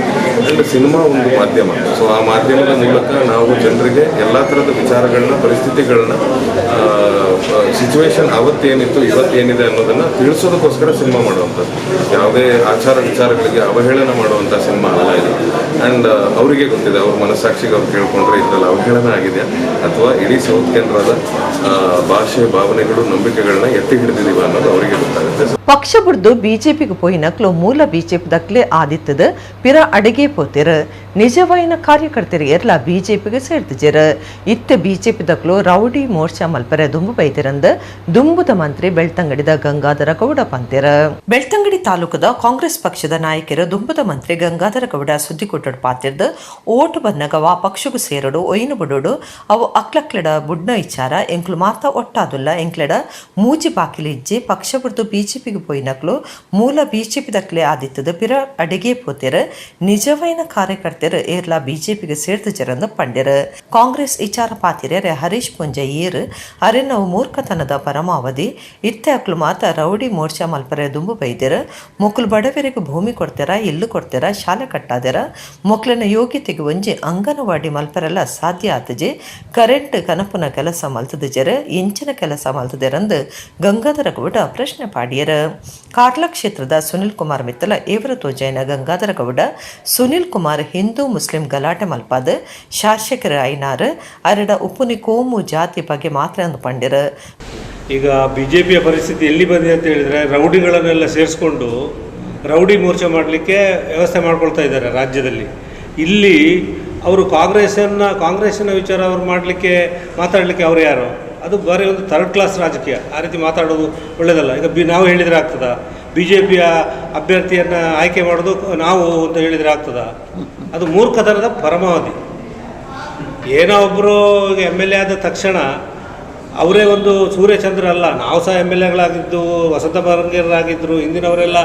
ಆ್ಯಂಡ್ ಸಿನಿಮಾ ಒಂದು ಮಾಧ್ಯಮ. ಸೊ ಆ ಮಾಧ್ಯಮದ ಮೂಲಕ ನಾವು ಜನರಿಗೆ ಎಲ್ಲ ಥರದ ವಿಚಾರಗಳನ್ನ, ಪರಿಸ್ಥಿತಿಗಳನ್ನ, ಸಿಚುವೇಶನ್ ಅವತ್ತೇನಿತ್ತು, ಇವತ್ತೇನಿದೆ ಅನ್ನೋದನ್ನ ತಿಳಿಸೋದಕ್ಕೋಸ್ಕರ ಸಿನಿಮಾ ಮಾಡುವಂಥದ್ದು. ಯಾವುದೇ ಆಚಾರ ವಿಚಾರಗಳಿಗೆ ಅವಹೇಳನ ಮಾಡುವಂಥ ಸಿನಿಮಾ ಅಲ್ಲ ಇದು. ಆ್ಯಂಡ್ ಅವರಿಗೆ ಗೊತ್ತಿದೆ, ಅವ್ರ ಮನಸ್ಸಾಕ್ಷಿಗೆ ಅವ್ರು ಕೇಳ್ಕೊಂಡ್ರೆ ಇದರಲ್ಲಿ ಅವಹೇಳನ ಆಗಿದೆಯಾ ಅಥವಾ ಇಡೀ ಸೌತ್ ಕೆನರಾದ ಭಾಷೆ, ಭಾವನೆಗಳು, ನಂಬಿಕೆಗಳನ್ನ ಎತ್ತಿ ಹಿಡಿದಿದೀವ ಅನ್ನೋದು ಅವರಿಗೆ ಗೊತ್ತಾಗುತ್ತೆ. ಪಕ್ಷ ಬುಡ್ದು ಬಿಜೆಪಿಗೆ ಪೋಯಿನಕ್ಲು ಮೂಲ ಬಿಜೆಪಿ ದಕ್ಲೆ ಆದಿತ್ತದ ಪಿರ ಅಡಿಗೆ ಪೋತಿರ. ನಿಜವಾಯಿನ ಕಾರ್ಯಕರ್ತರು ಎರ್ಲ ಬಿಜೆಪಿಗೆ ಸೇರ್ತಿಜೆರ್. ಇತ್ತೆ ಬಿಜೆಪಿ ದಕ್ಲು ರೌಡಿ ಮೋರ್ಚಾ ಮಲ್ಪರೆ ದುಂಬು ಬೈದಿರಂದ ದುಂಬುದ ಮಂತ್ರಿ ಬೆಳ್ತಂಗಡಿದ ಗಂಗಾಧರ ಗೌಡ ಪಂತೆರ. ಬೆಳ್ತಂಗಡಿ ತಾಲೂಕದ ಕಾಂಗ್ರೆಸ್ ಪಕ್ಷದ ನಾಯಕರು ದುಂಬುದ ಮಂತ್ರಿ ಗಂಗಾಧರ ಗೌಡ ಸುದ್ದಿ ಕೊಟ್ಟಡು ಪಾತಿರ್ದು, ಓಟು ಬನ್ನಗ ವಾ ಪಕ್ಷಗೂ ಸೇರಡು, ಒಯ್ನು ಬುಡೋಡು, ಅವು ಅಕ್ಲಕ್ಲೆಡ ಬುಡ್ನ ಇಚ್ಚಾರ. ಎಂಕ್ಲು ಮಾತ ಒಟ್ಟಾದುಲ್ಲ. ಎಂಕ್ಲೆಡ ಮೂಜಿ ಬಾಕಿಲಿ ಇಜ್ಜಿ. ಪಕ್ಷ ಬುಡ್ದು ಬಿಜೆಪಿಗೆ ಪೋಯಿನಕ್ಲು ಮೂಲ ಬಿಜೆಪಿ ದಕ್ಲೆ ಆದಿತ್ತದ ಪಿರ ಅಡಿಗೆ ಪೋತೆರ್. ನಿಜವೈನ ಕಾರ್ಯಕರ್ತರು ಏರ್ಲಾ ಬಿಜೆಪಿಗೆ ಸೇರ್ದು ಪಂಡ್ಯರ್. ಕಾಂಗ್ರೆಸ್ ವಿಚಾರ ಪಾತಿರ್ಯರೆ ಹರೀಶ್ ಪುಂಜ ಏರ್ ಅರೆನವು ಮೂರ್ಖತನದ ಪರಮಾವಧಿ. ಇತ್ತೆ ಅಕ್ಲು ಮಾತ ರೌಡಿ ಮೋರ್ಚಾ ಮಲ್ಪರೆ ದುಂಬು ಬೈದೆರ್. ಮೊಕ್ಲು ಬಡವರಿಗೆ ಭೂಮಿ ಕೊಡ್ತೀರ, ಇಲ್ಲು ಕೊಡ್ತೀರ, ಶಾಲೆ ಕಟ್ಟಾದೆರ. ಮೊಕ್ಲಿನ ಯೋಗ್ಯತೆಗೆ ಒಂಜಿ ಅಂಗನವಾಡಿ ಮಲ್ಪರೆಲ್ಲ ಸಾಧ್ಯ ಆತಜೆ. ಕರೆಂಟ್ ಕನಪುನ ಕೆಲಸ ಮಲ್ತದಿಜೆರ್. ಇಂಚಿನ ಕೆಲಸ ಮಲ್ತದೆರಂದು ಗಂಗಾಧರ ಗೌಡ ಪ್ರಶ್ನೆ ಪಾಡಿಯರ್. ಕಾರ್ಲ ಕ್ಷೇತ್ರದ ಸುನಿಲ್ ಕುಮಾರ್ ಮಿತ್ತಲ ಏವರ ತೋಜೈನ ಗಂಗಾಧರ ಗೌಡ, ಸುನಿಲ್ ಕುಮಾರ್ ಹಿಂದೂ ಮುಸ್ಲಿಂ ಗಲಾಟೆ ಮಲ್ಪಾದ ಶಾಸಕರ ಐನಾರ್ ಅರಡ ಉಪ್ಪುನಿ ಕೋಮು ಜಾತಿ ಬಗ್ಗೆ ಮಾತ್ರ ಅಂದು ಪಂಡಿರ. ಈಗ ಬಿಜೆಪಿಯ ಪರಿಸ್ಥಿತಿ ಎಲ್ಲಿ ಬಂದಿದೆ ಅಂತ ಹೇಳಿದರೆ, ರೌಡಿಗಳನ್ನೆಲ್ಲ ಸೇರಿಸ್ಕೊಂಡು ರೌಡಿ ಮೋರ್ಚಾ ಮಾಡಲಿಕ್ಕೆ ವ್ಯವಸ್ಥೆ ಮಾಡ್ಕೊಳ್ತಾ ಇದ್ದಾರೆ ರಾಜ್ಯದಲ್ಲಿ. ಇಲ್ಲಿ ಅವರು ಕಾಂಗ್ರೆಸ್ಸಿನ ವಿಚಾರ ಅವರು ಮಾಡಲಿಕ್ಕೆ, ಮಾತಾಡಲಿಕ್ಕೆ ಅವರು ಯಾರು? ಅದು ಬರೀ ಒಂದು ಥರ್ಡ್ ಕ್ಲಾಸ್ ರಾಜಕೀಯ. ಆ ರೀತಿ ಮಾತಾಡೋದು ಒಳ್ಳೆಯದಲ್ಲ. ಈಗ ನಾವು ಹೇಳಿದರೆ ಆಗ್ತದಾ? ಬಿಜೆಪಿಯ ಅಭ್ಯರ್ಥಿಯನ್ನು ಆಯ್ಕೆ ಮಾಡೋದು ನಾವು ಅಂತ ಹೇಳಿದರೆ ಆಗ್ತದಾ? ಅದು ಮೂರ್ಖತನದ ಪರಮಾವಧಿ. ಏನೋ ಒಬ್ಬರು ಈಗ ಎಮ್ಎಲ್ಎ ಆದ ತಕ್ಷಣ ಅವರೇ ಒಂದು ಸೂರ್ಯಚಂದ್ರ ಅಲ್ಲ. ನಾವು ಸಹ ಎಮ್ಎಲ್ಎಗಳಾಗಿದ್ದು, ವಸಂತ ಬರಂಗೇರಾಗಿದ್ದರು, ಹಿಂದಿನವರೆಲ್ಲ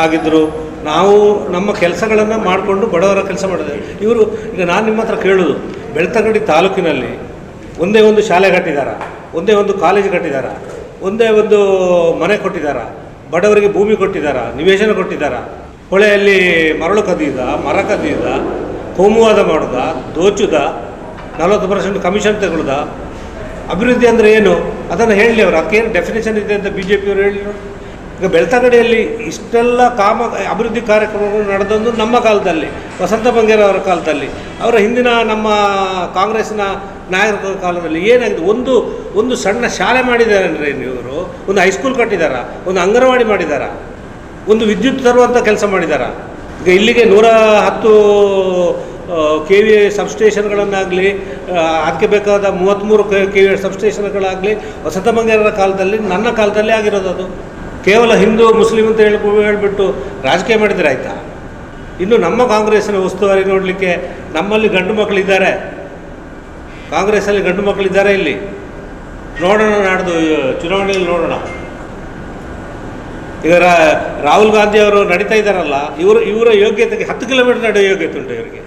ಆಗಿದ್ದರು. ನಾವು ನಮ್ಮ ಕೆಲಸಗಳನ್ನು ಮಾಡಿಕೊಂಡು ಬಡವರ ಕೆಲಸ ಮಾಡಿದೆ. ಇವರು ಈಗ ನಾನು ನಿಮ್ಮ ಹತ್ರ ಕೇಳೋದು, ಬೆಳ್ತಂಗಡಿ ತಾಲೂಕಿನಲ್ಲಿ ಒಂದೇ ಒಂದು ಶಾಲೆ ಕಟ್ಟಿದಾರ? ಒಂದೇ ಒಂದು ಕಾಲೇಜು ಕಟ್ಟಿದಾರ? ಒಂದೇ ಒಂದು ಮನೆ ಕೊಟ್ಟಿದ್ದಾರಾ? ಬಡವರಿಗೆ ಭೂಮಿ ಕೊಟ್ಟಿದ್ದಾರಾ? ನಿವೇಶನ ಕೊಟ್ಟಿದ್ದಾರಾ? ಹೊಳೆಯಲ್ಲಿ ಮರಳು ಕದಿಯುದ, ಮರ ಕದಿಯುದ, ಕೋಮುವಾದ ಮಾಡುದ, ದೋಚುದ, 40% ಕಮಿಷನ್ ತಗೊಳ್ಳುದ? ಅಭಿವೃದ್ಧಿ ಅಂದರೆ ಏನು ಅದನ್ನು ಹೇಳಲಿ ಅವರು. ಅದಕ್ಕೇನು ಡೆಫಿನೇಷನ್ ಇದೆ ಅಂತ ಬಿ ಜೆ ಪಿಯವರು ಹೇಳಿದ್ರು. ಈಗ ಬೆಳ್ತಂಗಡಿಯಲ್ಲಿ ಇಷ್ಟೆಲ್ಲ ಅಭಿವೃದ್ಧಿ ಕಾರ್ಯಕ್ರಮಗಳು ನಡೆದೊಂದು ನಮ್ಮ ಕಾಲದಲ್ಲಿ, ವಸಂತ ಬಂಗೇರ ಅವರ ಕಾಲದಲ್ಲಿ, ಅವರ ಹಿಂದಿನ ನಮ್ಮ ಕಾಂಗ್ರೆಸ್ನ ನಾಯಕರ ಕಾಲದಲ್ಲಿ ಏನಾಗಿದೆ? ಒಂದು ಒಂದು ಸಣ್ಣ ಶಾಲೆ ಮಾಡಿದ್ದಾರೆ ಅಂದರೆ ಇವರು, ಒಂದು ಹೈಸ್ಕೂಲ್ ಕಟ್ಟಿದಾರ, ಒಂದು ಅಂಗನವಾಡಿ ಮಾಡಿದಾರ, ಒಂದು ವಿದ್ಯುತ್ ತರುವಂಥ ಕೆಲಸ ಮಾಡಿದಾರ. ಈಗ ಇಲ್ಲಿಗೆ 110 KV ಸಬ್ಸ್ಟೇಷನ್ಗಳನ್ನಾಗಲಿ, ಅದಕ್ಕೆ ಬೇಕಾದ 33 KV ಸಬ್ಸ್ಟೇಷನ್ಗಳಾಗಲಿ ವಸಂತ ಬಂಗೇರರ ಕಾಲದಲ್ಲಿ, ನನ್ನ ಕಾಲದಲ್ಲಿ ಆಗಿರೋದು. ಅದು ಕೇವಲ ಹಿಂದೂ ಮುಸ್ಲಿಂ ಅಂತ ಹೇಳಿಬಿಟ್ಟು ರಾಜಕೀಯ ಮಾಡಿದರೆ ಆಯಿತಾ? ಇನ್ನು ನಮ್ಮ ಕಾಂಗ್ರೆಸ್ಸಿನ ಉಸ್ತುವಾರಿ ನೋಡಲಿಕ್ಕೆ ನಮ್ಮಲ್ಲಿ ಗಂಡು ಮಕ್ಕಳಿದ್ದಾರೆ, ಕಾಂಗ್ರೆಸ್ಸಲ್ಲಿ ಗಂಡು ಮಕ್ಕಳಿದ್ದಾರೆ. ಇಲ್ಲಿ ನೋಡೋಣ, ನಾಡ್ದು ಚುನಾವಣೆಯಲ್ಲಿ ನೋಡೋಣ. ಈಗ ರಾಹುಲ್ ಗಾಂಧಿ ಅವರು ನಡೀತಾ ಇದ್ದಾರಲ್ಲ, ಇವರ ಯೋಗ್ಯತೆಗೆ 10 ಕಿಲೋಮೀಟರ್ ನಡೆಯೋ ಯೋಗ್ಯತೆ ಉಂಟು ಇವರಿಗೆ.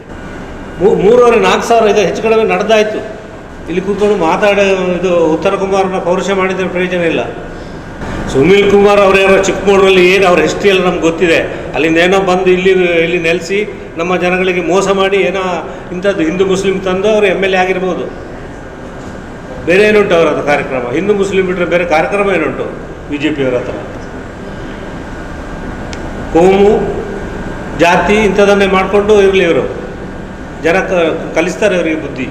3,500-4 ಸಾವಿರ ಈಗ ಹೆಚ್ಚು ಕಡಿಮೆ ನಡೆದಾಯಿತು. ಇಲ್ಲಿ ಕೂತ್ಕೊಂಡು ಮಾತಾಡೋ ಇದು ಉತ್ತರ ಕುಮಾರನ ಪೌರುಷ ಮಾಡಿದರೆ ಪ್ರಯೋಜನ ಇಲ್ಲ. ಸುನಿಲ್ ಕುಮಾರ್ ಅವರ್ಯಾರೋ ಚಿಕ್ಕಮಗಳೂರಲ್ಲಿ ಏನು ಅವ್ರ ಹಿಸ್ಟ್ರಿ ಎಲ್ಲ ನಮ್ಗೆ ಗೊತ್ತಿದೆ. ಅಲ್ಲಿಂದ ಏನೋ ಬಂದು ಇಲ್ಲಿ ಇಲ್ಲಿ ನೆಲೆಸಿ ನಮ್ಮ ಜನಗಳಿಗೆ ಮೋಸ ಮಾಡಿ ಏನೋ ಇಂಥದ್ದು ಹಿಂದೂ ಮುಸ್ಲಿಂ ತಂದು ಅವರು MLA ಆಗಿರ್ಬೋದು. ಬೇರೆ ಏನುಂಟು ಅವರ ಕಾರ್ಯಕ್ರಮ? ಹಿಂದೂ ಮುಸ್ಲಿಂ ಬಿಟ್ಟರೆ ಬೇರೆ ಕಾರ್ಯಕ್ರಮ ಏನುಂಟು ಬಿ ಜೆ ಪಿಯವರ ಹತ್ರ? ಕೋಮು ಜಾತಿ ಇಂಥದನ್ನೇ ಮಾಡಿಕೊಂಡು ಇರಲಿ ಇವರು. ಜನ ಕಲಿಸ್ತಾರೆ ಅವರಿಗೆ ಬುದ್ಧಿ.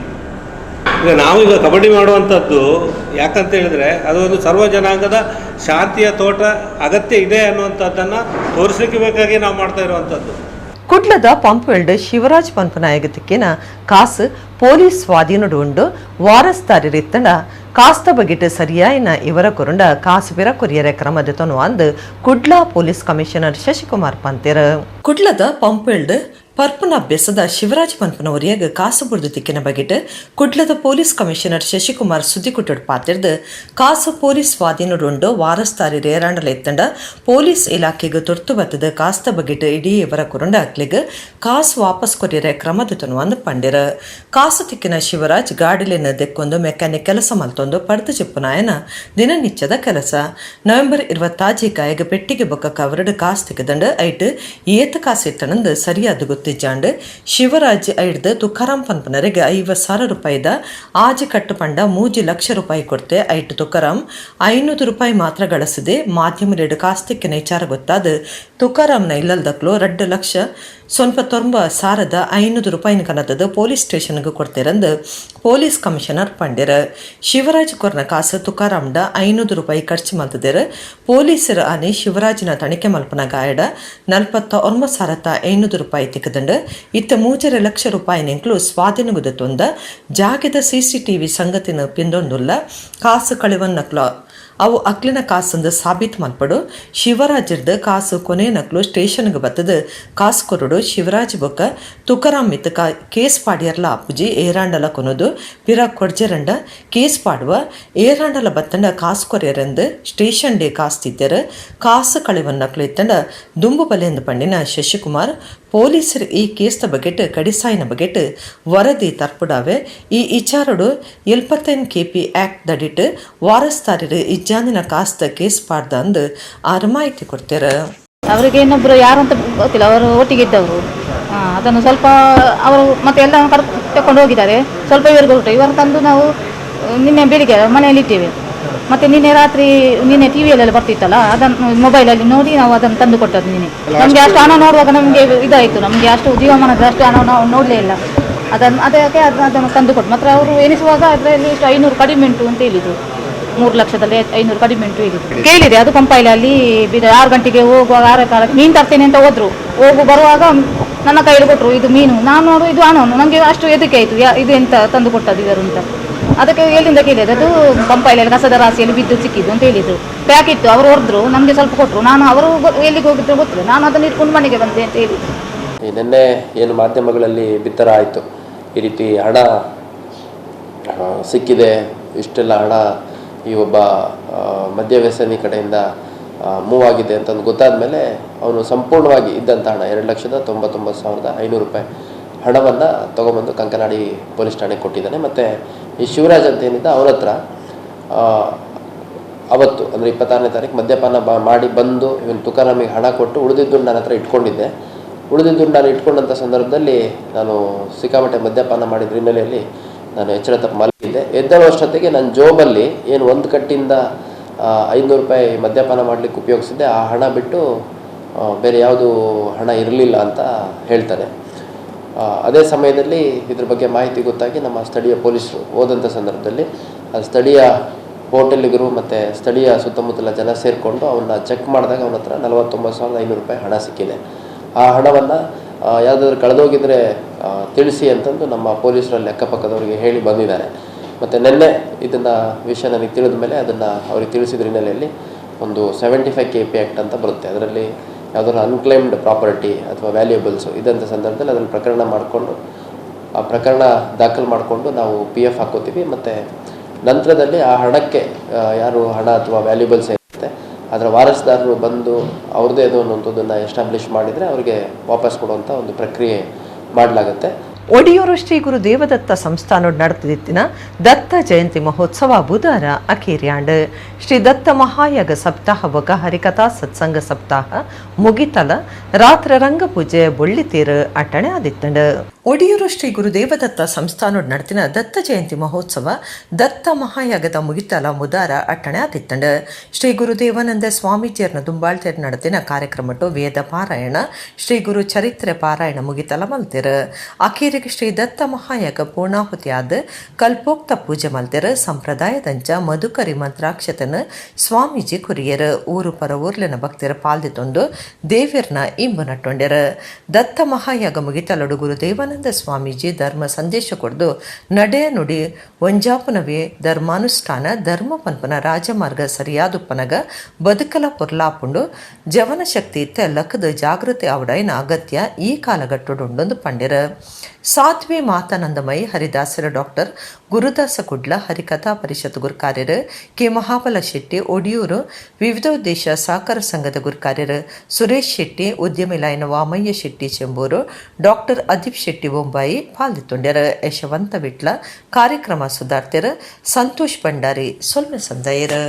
ಈಗ ನಾವೀಗ ಕಬಡ್ಡಿ ಮಾಡುವಂಥದ್ದು ಯಾಕಂತ ಹೇಳಿದರೆ ಅದು ಒಂದು ಸರ್ವ ಜನಾಂಗದ ಶಾಂತಿಯ ತೋಟ ಅಗತ್ಯ ಇದೆ ಅನ್ನುವಂಥದ್ದನ್ನು ತೋರಿಸಲಿಕ್ಕೆ ಬೇಕಾಗಿ ನಾವು ಮಾಡ್ತಾ ಇರುವಂಥದ್ದು. ಕುಡ್ಲದ ಪಂಪ್ವೆಲ್ಡ್ ಶಿವರಾಜ್ ಪನ್ಪನಾಯಕತಿಕ್ಕಿನ ಕಾಸು ಪೊಲೀಸ್ ಸ್ವಾಧೀನಡು ಉಂಡು ವಾರಸ್ದಾರಿತ್ತಂಡ ಕಾಸ್ತ ಬಗೆಟ್ ಸರಿಯಾಯಿನ ಇವರ ಕೊರುಂಡ ಕಾಸು ಬಿರ ಕೊರಿಯರೆ ಕ್ರಮದ ತೊನು ಅಂದು ಕುಡ್ಲ ಪೊಲೀಸ್ ಕಮಿಷನರ್ ಶಶಿಕುಮಾರ್ ಪಂತೆರ್. ಕುಡ್ಲದ ಪಂಪ್ವೆಲ್ಡ್ ಪರ್ಪನ ಬೆಸದ ಶಿವರಾಜ್ ಪನ್ಪನವರಿಯಾಗ ಕಾಸು ಬುರ್ದು ತಿಕ್ಕಿನ ಬಗೆಟ್ ಕುಡ್ಲದ ಪೊಲೀಸ್ ಕಮಿಷನರ್ ಶಶಿಕುಮಾರ್ ಸುದ್ದಿ ಕುಟ್ಟಡ್ ಪಾತಿರ್ದು ಕಾಸು ಪೊಲೀಸ್ ಸ್ವಾಧೀನಡುಂಡು ವಾರಸ್ದಾರಿ ರೇರಾಂಡಲ ಎತ್ತಂಡ ಪೊಲೀಸ್ ಇಲಾಖೆಗೆ ತುರ್ತು ಬತ್ತದ ಕಾಸ್ತ ಬಗೆಟ್ ಇಡೀ ಇವರ ಕುರುಂಡ ಅಕ್ಲಿಗ್ ಕಾಸು ವಾಪಸ್ ಕೊರಿಯರೆ ಕ್ರಮದ ತೊನು ಅಂದು ಪಂಡಿರ. ಕಾಸು ತಿಕ್ಕಿನ ಶಿವರಾಜ್ ಗಾಡಿಲಿನ ದೆಕ್ಕೊಂದು ಮೆಕ್ಯಾನಿಕ್ ಕೆಲಸ ಮಲ್ತೊಂದು ಪಡ್ದು ಚಿಪ್ಪುನಾಯನ ದಿನನಿತ್ಯದ ಕೆಲಸ. ನವೆಂಬರ್ 26 ಕಾಯಗ ಪೆಟ್ಟಿಗೆ ಬೊಕ್ಕ ಕವರಡು ಕಾಸು ತಿಕ್ಕದಂಡು ಐಟ್ ಏತ ಕಾಸು ಇತ್ತನಂದು ಸರಿಯಾದ ಗೊತ್ತಿಜ್ಜಾಂಡ್ ಶಿವರಾಜ್ ಐಡ್ದು ತುಕಾರಾಮ್ ಪನ್ಪನರಿಗೆ 50,000 ರೂಪಾಯಿದ ಆಜಿ ಕಟ್ಟು ಪಂಡ 3 ಲಕ್ಷ ರೂಪಾಯಿ ಕೊಡ್ತೆ. ಐಟ್ ತುಕಾರಾಮ್ 500 ರೂಪಾಯಿ ಮಾತ್ರ ಗಳಿಸದೆ ಮಾಧ್ಯಮರೇಡು ಕಾಸ್ತಿಕ್ಕಿನ ವಿಚಾರ ಗೊತ್ತಾದ ತುಕಾರಾಮ್ನ ಇಲ್ಲಲ್ದಕ್ಲು 2 ಲಕ್ಷ 99,500 ರೂಪಾಯಿನ ಕನತದ ಪೊಲೀಸ್ ಸ್ಟೇಷನ್ಗೆ ಕೊಡ್ತಿರಂದು ಪೊಲೀಸ್ ಕಮಿಷನರ್ ಪಂಡಿರ. ಶಿವರಾಜ್ ಕೊರ್ನ ಕಾಸು ತುಕಾರಾಮ್ಡ 500 ರೂಪಾಯಿ ಖರ್ಚು ಮಲ್ತದಿರ. ಪೊಲೀಸರು ಆನೆ ಶಿವರಾಜ್ನ ತನಿಖೆ ಮಲ್ಪನ ಗಾಯಡ 49,500 ರೂಪಾಯಿ ತಿಕ್ಕದಂಡು ಇತ್ತ 3.5 ಲಕ್ಷ ರೂಪಾಯಿ ನೆಂಕ್ಲು ಸ್ವಾಧೀನಗುದ ತೊಂದ ಜಾಗೆದ CCTV ಸಂಗತಿನ ಪಿಂದೊಂದುಲ್ಲ ಕಾಸು ಕಳೆವನ್ನಕ್ಲ ಅವು ಅಕ್ಲಿನ ಕಾಸಂದು ಸಾಬೀತು ಮಲ್ಪಡು. ಶಿವರಾಜರ್ದು ಕಾಸು ಕೊನೆ ನಕ್ಲು ಸ್ಟೇಷನ್ಗೆ ಬತ್ತದ ಕಾಸು ಕೊರಡು ಶಿವರಾಜ್ ಬೊಕ್ಕ ತುಕಾರಾಮ್ ಮಿತ್ ಕೇಸ್ ಪಾಡಿಯರ್ಲ ಅಪ್ಪುಜಿ ಏರಾಂಡಲ ಕೊನದು ಪಿರ ಕೊಡ್ಜರಂಡ ಕೇಸ್ ಪಾಡುವ ಏರಾಂಡಲ ಬತ್ತಂಡ ಕಾಸು ಕೊರೆಯರಂದು ಸ್ಟೇಷನ್ ಡೇ ಕಾಸು ತಿದ್ದರು ಕಾಸು ಕಳೆವನ್ನಕ್ಲು ಇತ್ತಂಡ ದುಂಬು ಬಲೆಂದು ಪಂಡಿನ ಶಶಿಕುಮಾರ್ ಪೊಲೀಸರು ಈ ಕೇಸ್ದ ಬಗೆಟ್ ಕಡಿಸಾಯಿನ ಬಗೆಟ್ ವರದಿ ತರ್ಪುಡಾವೆ. ಈ ಇಚಾರಡು 75 KP act ದಡಿಟ್ ವಾರಸ್ದಾರರು ಇಜ್ಜಾಂದಿನ ಕಾಸ್ತ ಕೇಸ್ ಪಾಡ್ದ ಅಂದು ಆರು ಮಾಹಿತಿ ಕೊಡ್ತಾರೆ. ಅವರಿಗೆ ಇನ್ನೊಬ್ಬರು ಯಾರು ಅಂತ ಗೊತ್ತಿಲ್ಲ, ಅವರು ಒಟ್ಟಿಗೆ ಇದ್ದವರು. ಅದನ್ನು ಸ್ವಲ್ಪ ಅವರು ಮತ್ತೆ ಎಲ್ಲ ತಕೊಂಡು ಹೋಗಿದ್ದಾರೆ. ಸ್ವಲ್ಪ ಇವರಿಗೆ ಉಂಟು, ಇವರು ತಂದು ನಾವು ನಿನ್ನೆ ಬೆಳಿಗ್ಗೆ ಮನೆಯಲ್ಲಿ ಇಟ್ಟೇವೆ. ಮತ್ತೆ ನಿನ್ನೆ ರಾತ್ರಿ ನಿನ್ನೆ ಟಿ ವಿಯಲ್ಲೆಲ್ಲ ಬರ್ತಿತ್ತಲ್ಲ, ಅದನ್ನು ಮೊಬೈಲಲ್ಲಿ ನೋಡಿ ನಾವು ಅದನ್ನು ತಂದು ಕೊಟ್ಟದ್ದು ನಿನ್ನೆ. ನಮಗೆ ಅಷ್ಟು ಹಣ ನೋಡುವಾಗ ನಮಗೆ ಇದಾಯಿತು, ನಮಗೆ ಅಷ್ಟು ಜೀವಮಾನದ ಅಷ್ಟು ಹಣ ನಾವು ನೋಡಲೇ ಇಲ್ಲ. ಅದನ್ನು ಅದಕ್ಕೆ ಅದನ್ನು ತಂದು ಕೊಟ್ಟು ಮಾತ್ರ ಅವರು ಎಣಿಸುವಾಗ ಅದರಲ್ಲಿ ಇಷ್ಟು 500 ಕಡಿಮೆ ಉಂಟು ಅಂತ ಹೇಳಿದರು. 3 ಲಕ್ಷದಲ್ಲಿ 500 ಕಡಿಮೆ ಉಂಟು ಹೇಳಿದ್ರು. ಕೇಳಿದೆ ಅದು ಪಂಪಾಯಿಲಲ್ಲಿ 6 ಗಂಟೆಗೆ ಹೋಗುವಾಗ 6:15 ಮೀನು ತರ್ತೇನೆ ಅಂತ ಹೋದರು. ಹೋಗು ಬರುವಾಗ ನನ್ನ ಕೈಯಲ್ಲಿ ಕೊಟ್ಟರು, ಇದು ಮೀನು. ನಾನು ನೋಡು ಇದು ಹಣ, ನನಗೆ ಅಷ್ಟು ಎದಕ್ಕೆ ಆಯಿತು, ಇದು ಎಂತ ತಂದು ಕೊಟ್ಟದ್ದು ಇವರು ಅಂತ. ಅದಕ್ಕೆ ಎಲ್ಲಿಂದ ಕೇಳಿದೆ, ಅದು ಪಂಪಾಯಿಲಲ್ಲಿ ಕಸದ ರಾಶಿಯಲ್ಲಿ ಬಿದ್ದು ಸಿಕ್ಕಿದ್ದು ಅಂತ ಹೇಳಿದರು. ಪ್ಯಾಕ್ ಇತ್ತು, ಅವರು ಹೊರದ್ರು, ನಮಗೆ ಸ್ವಲ್ಪ ಕೊಟ್ಟರು. ನಾನು ಅವರು ಎಲ್ಲಿಗೆ ಹೋಗಿದ್ರು ಗೊತ್ತಿಲ್ಲ, ನಾನು ಅದನ್ನು ಇಟ್ಕೊಂಡು ಮನೆಗೆ ಬಂದೆ ಅಂತ ಹೇಳಿದ್ರು. ನಿನ್ನೆ ಏನು ಮಾಧ್ಯಮಗಳಲ್ಲಿ ಬಿತ್ತರ ಆಯಿತು, ಈ ರೀತಿ ಹಣ ಸಿಕ್ಕಿದೆ, ಇಷ್ಟೆಲ್ಲ ಹಣ ಈ ಒಬ್ಬ ಮದ್ಯ ವ್ಯಸನಿ ಕಡೆಯಿಂದ ಮೂವ್ ಆಗಿದೆ ಅಂತಂದು ಗೊತ್ತಾದ ಮೇಲೆ ಅವನು ಸಂಪೂರ್ಣವಾಗಿ ಇದ್ದಂಥ ಹಣ 2,99,500 ರೂಪಾಯಿ ಹಣವನ್ನು ತೊಗೊಂಬಂದು ಕಂಕನಾಡಿ ಪೊಲೀಸ್ ಠಾಣೆಗೆ ಕೊಟ್ಟಿದ್ದಾನೆ. ಮತ್ತು ಈ ಶಿವರಾಜ್ ಅಂತ ಏನಿದ್ದ ಅವನ ಹತ್ರ ಅವತ್ತು ಅಂದರೆ 26ನೇ ತಾರೀಕು ಮದ್ಯಪಾನ ಮಾಡಿ ಬಂದು ಇವನು ತುಕಾರಾಮಿಗೆ ಹಣ ಕೊಟ್ಟು ಉಳಿದಿದ್ದು ನನ್ನ ಹತ್ರ ಇಟ್ಕೊಂಡಿದ್ದೆ. ಉಳಿದಿದ್ದು ನಾನು ಇಟ್ಕೊಂಡಂಥ ಸಂದರ್ಭದಲ್ಲಿ ನಾನು ಸಿಕ್ಕಾಪಟ್ಟೆ ಮದ್ಯಪಾನ ಮಾಡಿದ ಹಿನ್ನೆಲೆಯಲ್ಲಿ ನಾನು ಎಚ್ಚರ ತಪ್ಪು ಮಲಗಿದ್ದೆ. ಎದ್ದೇಳುವಷ್ಟೊತ್ತಿಗೆ ನನ್ನ ಜೋಬಲ್ಲಿ ಏನು ಒಂದು ಕಟ್ಟಿಂದ 500 ರೂಪಾಯಿ ಮದ್ಯಪಾನ ಮಾಡಲಿಕ್ಕೆ ಉಪಯೋಗಿಸಿದ್ದೆ, ಆ ಹಣ ಬಿಟ್ಟು ಬೇರೆ ಯಾವುದು ಹಣ ಇರಲಿಲ್ಲ ಅಂತ ಹೇಳ್ತಾನೆ. ಅದೇ ಸಮಯದಲ್ಲಿ ಇದ್ರ ಬಗ್ಗೆ ಮಾಹಿತಿ ಗೊತ್ತಾಗಿ ನಮ್ಮ ಸ್ಥಳೀಯ ಪೊಲೀಸರು ಹೋದಂಥ ಸಂದರ್ಭದಲ್ಲಿ ಅಲ್ಲಿ ಸ್ಥಳೀಯ ಹೋಟೆಲಿಗರು ಮತ್ತು ಸ್ಥಳೀಯ ಸುತ್ತಮುತ್ತಲ ಜನ ಸೇರಿಕೊಂಡು ಅವನ್ನ ಚೆಕ್ ಮಾಡಿದಾಗ ಅವನ ಹತ್ರ 49,500 ರೂಪಾಯಿ ಹಣ ಸಿಕ್ಕಿದೆ. ಆ ಹಣವನ್ನು ಯಾವುದಾದ್ರೂ ಕಳೆದೋಗಿದ್ರೆ ತಿಳಿಸಿ ಅಂತಂದು ನಮ್ಮ ಪೊಲೀಸರಲ್ಲಿ ಅಕ್ಕಪಕ್ಕದವರಿಗೆ ಹೇಳಿ ಬಂದಿದ್ದಾರೆ. ಮತ್ತು ನಿನ್ನೆ ಇದನ್ನು ವಿಷಯ ನನಗೆ ತಿಳಿದ ಮೇಲೆ ಅದನ್ನು ಅವ್ರಿಗೆ ತಿಳಿಸಿದ ಹಿನ್ನೆಲೆಯಲ್ಲಿ ಒಂದು 75 KP act ಅಂತ ಬರುತ್ತೆ. ಅದರಲ್ಲಿ ಯಾವುದಾದ್ರು ಅನ್ಕ್ಲೇಮ್ಡ್ ಪ್ರಾಪರ್ಟಿ ಅಥವಾ ವ್ಯಾಲ್ಯೂಯಬಲ್ಸು ಇದ್ದಂಥ ಸಂದರ್ಭದಲ್ಲಿ ಅದನ್ನು ಪ್ರಕರಣ ಮಾಡಿಕೊಂಡು ಆ ಪ್ರಕರಣ ದಾಖಲು ಮಾಡಿಕೊಂಡು ನಾವು PF ಹಾಕೋತೀವಿ. ಮತ್ತು ನಂತರದಲ್ಲಿ ಆ ಹಣಕ್ಕೆ ಯಾರು ಹಣ ಅಥವಾ ವ್ಯಾಲ್ಯೂಬಲ್ಸ್ ಇರುತ್ತೆ ಅದರ ವಾರಸುದಾರರು ಬಂದು ಅವ್ರದ್ದೇ ಅದು ಅನ್ನುವಂಥದ್ದನ್ನು ಎಸ್ಟಾಬ್ಲಿಷ್ ಮಾಡಿದರೆ ಅವರಿಗೆ ವಾಪಸ್ ಕೊಡುವಂಥ ಒಂದು ಪ್ರಕ್ರಿಯೆ ಮಾಡಲಾಗುತ್ತೆ. ಒಡಿಯೂರು ಶ್ರೀ ಗುರು ದೇವದತ್ತ ಸಂಸ್ಥಾನ ನಡೆದಿತ್ತಿನ ದತ್ತ ಜಯಂತಿ ಮಹೋತ್ಸವ ಬುಧವಾರ ಅಖೇರಿಯಾಂಡ್. ಶ್ರೀ ದತ್ತ ಮಹಾಯಾಗ ಸಪ್ತಾಹ ಬೊಕ ಹರಿಕಥಾ ಸತ್ಸಂಗ ಸಪ್ತಾಹ ಮುಗಿತಲ ರಾತ್ರಿ ರಂಗಪೂಜೆ ಬೊಳ್ಳಿತೇರು ಅಟ್ಟಣೆ ಆದಿತ್ತಂಡ್. ಒಡಿಯೂರು ಶ್ರೀ ಗುರು ದೇವದತ್ತ ಸಂಸ್ಥಾನ ನಡೆದಿನ ದತ್ತ ಜಯಂತಿ ಮಹೋತ್ಸವ ದತ್ತ ಮಹಾಯಾಗದ ಮುಗಿತಲ ಮುದಾರ ಅಟ್ಟಣೆ ಆದಿತ್ತಂಡ್. ಶ್ರೀ ಗುರು ದೇವಾನಂದ ಸ್ವಾಮೀಜಿಯರ್ನ ದುಂಬಾಳ್ತೇರ್ ನಡೆದಿನ ಕಾರ್ಯಕ್ರಮಟ್ಟು ವೇದ ಪಾರಾಯಣ, ಶ್ರೀ ಗುರು ಚರಿತ್ರೆ ಪಾರಾಯಣ ಮುಗಿತಲ ಮಲ್ತಿರು. ಅಖೇರಿಗೆ ಶ್ರೀ ದತ್ತ ಮಹಾಯಾಗ ಪೂರ್ಣಾಹುತಿಯಾದ ಕಲ್ಪೋಕ್ತ ಪೂಜೆ ಮಲ್ತೆರ್. ಸಂಪ್ರದಾಯದಂಚ ಮಧುಕರಿ ಮಂತ್ರಾಕ್ಷತನ ಸ್ವಾಮೀಜಿ ಕುರಿಯರ್. ಊರು ಪರ ಊರ್ಲಿನ ಭಕ್ತರ ಪಾಲ್ದಿತೊಂದು ದೇವಿರ್ನ ಇಂಬು ನಟ್ಟೊಂಡೆರ್. ದತ್ತ ಮಹಾಯಾಗ ಮುಗಿತಲಡು ಗುರು ದೇವಾನಂದ ಸ್ವಾಮೀಜಿ ಧರ್ಮ ಸಂದೇಶ ಕೊಡ್ದು ನಡೆ ನುಡಿ ಒಂಜಾಪುನವೇ ಧರ್ಮಾನುಷ್ಠಾನ ಧರ್ಮ ಪನ್ಪನ ರಾಜಮಾರ್ಗ ಸರಿಯಾದುಪ್ಪನಗ ಬದುಕಲ ಪೊರ್ಲಾಪುಂಡು ಜವನ ಶಕ್ತಿ ಇತ್ತ ಲಕ್ಕದ ಜಾಗೃತಿ ಅವಡೈನ ಅಗತ್ಯ ಈ ಕಾಲಘಟ್ಟುಡುಂಡೊಂದು ಪಂಡಿರ. ಸಾಧ್ವಿ ಮಾತಾನಂದಮಯಿ ಹರಿದಾಸರ ಡಾಕ್ಟರ್ ಗುರುದಾಸ ಕುಡ್ಲ, ಹರಿಕಥಾ ಪರಿಷತ್ ಗುರುಕಾರ್ಯರು ಕೆ ಮಹಾಬಲ ಶೆಟ್ಟಿ, ಒಡಿಯೂರು ವಿವಿಧೋದ್ದೇಶ ಸಹಕಾರ ಸಂಘದ ಗುರುಕಾರ್ಯರು ಸುರೇಶ್ ಶೆಟ್ಟಿ, ಉದ್ಯಮಿ ಲೈನ್ ವಾಮಯ್ಯ ಶೆಟ್ಟಿ ಚೆಂಬೂರು, ಡಾಕ್ಟರ್ ಅದೀಪ್ ಶೆಟ್ಟಿ ಬೊಂಬಾಯಿ ಪಾಲ್ದಿತ್ತೊಂಡ್ಯರು. ಯಶವಂತ ವಿಟ್ಲ ಕಾರ್ಯಕ್ರಮ ಸುಧಾರ್ತಿಯರು ಸಂತೋಷ್ ಭಂಡಾರಿ ಸೊಲ್ಮೆ ಸಂದಯರು.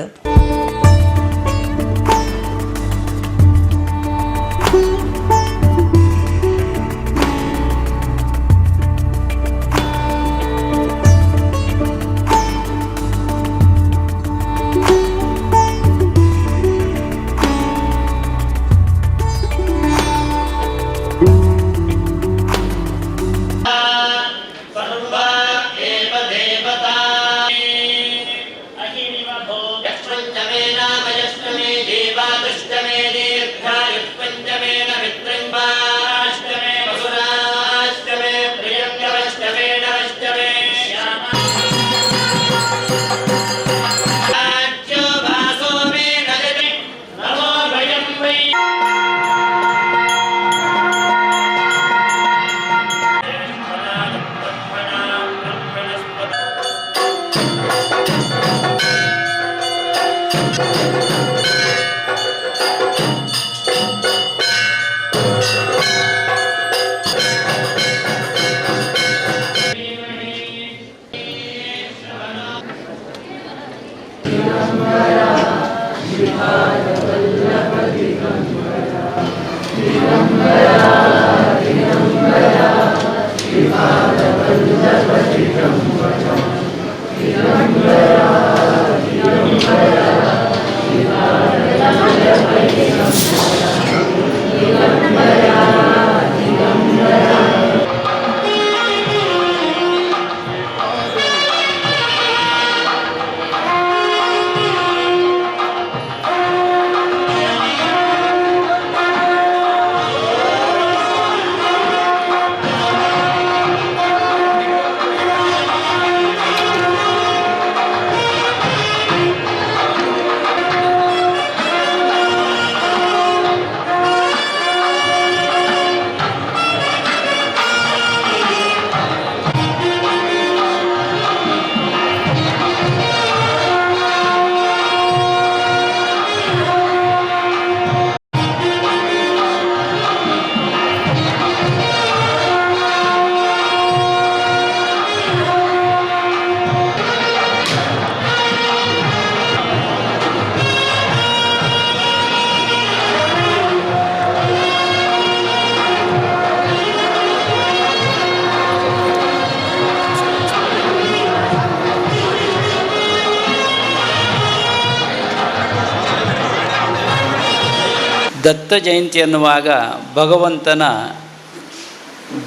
ದತ್ತ ಜಯಂತಿ ಅನ್ನುವಾಗ ಭಗವಂತನ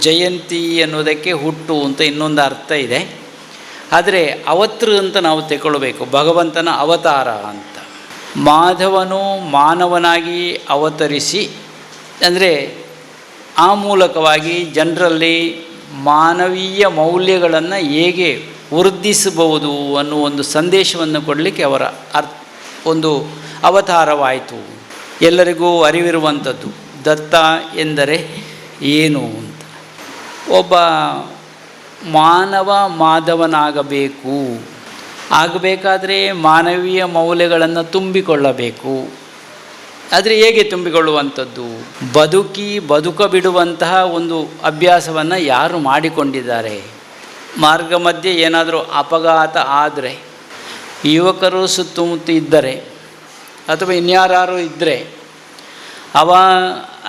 ಜಯಂತಿ ಅನ್ನೋದಕ್ಕೆ ಹುಟ್ಟು ಅಂತ ಇನ್ನೊಂದು ಅರ್ಥ ಇದೆ. ಆದರೆ ಅವತೃ ಅಂತ ನಾವು ತಗೊಳ್ಬೇಕು, ಭಗವಂತನ ಅವತಾರ ಅಂತ. ಮಾಧವನು ಮಾನವನಾಗಿ ಅವತರಿಸಿ, ಅಂದರೆ ಆ ಮೂಲಕವಾಗಿ ಜನರಲ್ಲಿ ಮಾನವೀಯ ಮೌಲ್ಯಗಳನ್ನು ಹೇಗೆ ವೃದ್ಧಿಸಬಹುದು ಅನ್ನುವ ಒಂದು ಸಂದೇಶವನ್ನು ಕೊಡಲಿಕ್ಕೆ ಅವರ ಒಂದು ಅವತಾರವಾಯಿತು. ಎಲ್ಲರಿಗೂ ಅರಿವಿರುವಂಥದ್ದು ದತ್ತ ಎಂದರೆ ಏನು ಅಂತ. ಒಬ್ಬ ಮಾನವ ಮಾಧವನಾಗಬೇಕು, ಆಗಬೇಕಾದರೆ ಮಾನವೀಯ ಮೌಲ್ಯಗಳನ್ನು ತುಂಬಿಕೊಳ್ಳಬೇಕು. ಆದರೆ ಹೇಗೆ ತುಂಬಿಕೊಳ್ಳುವಂಥದ್ದು? ಬದುಕಿ ಬದುಕ ಬಿಡುವಂತಹ ಒಂದು ಅಭ್ಯಾಸವನ್ನು ಯಾರು ಮಾಡಿಕೊಂಡಿದ್ದಾರೆ? ಮಾರ್ಗ ಮಧ್ಯೆ ಏನಾದರೂ ಅಪಘಾತ ಆದರೆ, ಯುವಕರು ಸುತ್ತಮುತ್ತ ಇದ್ದರೆ ಅಥವಾ ಇನ್ಯಾರು ಇದ್ದರೆ, ಅವ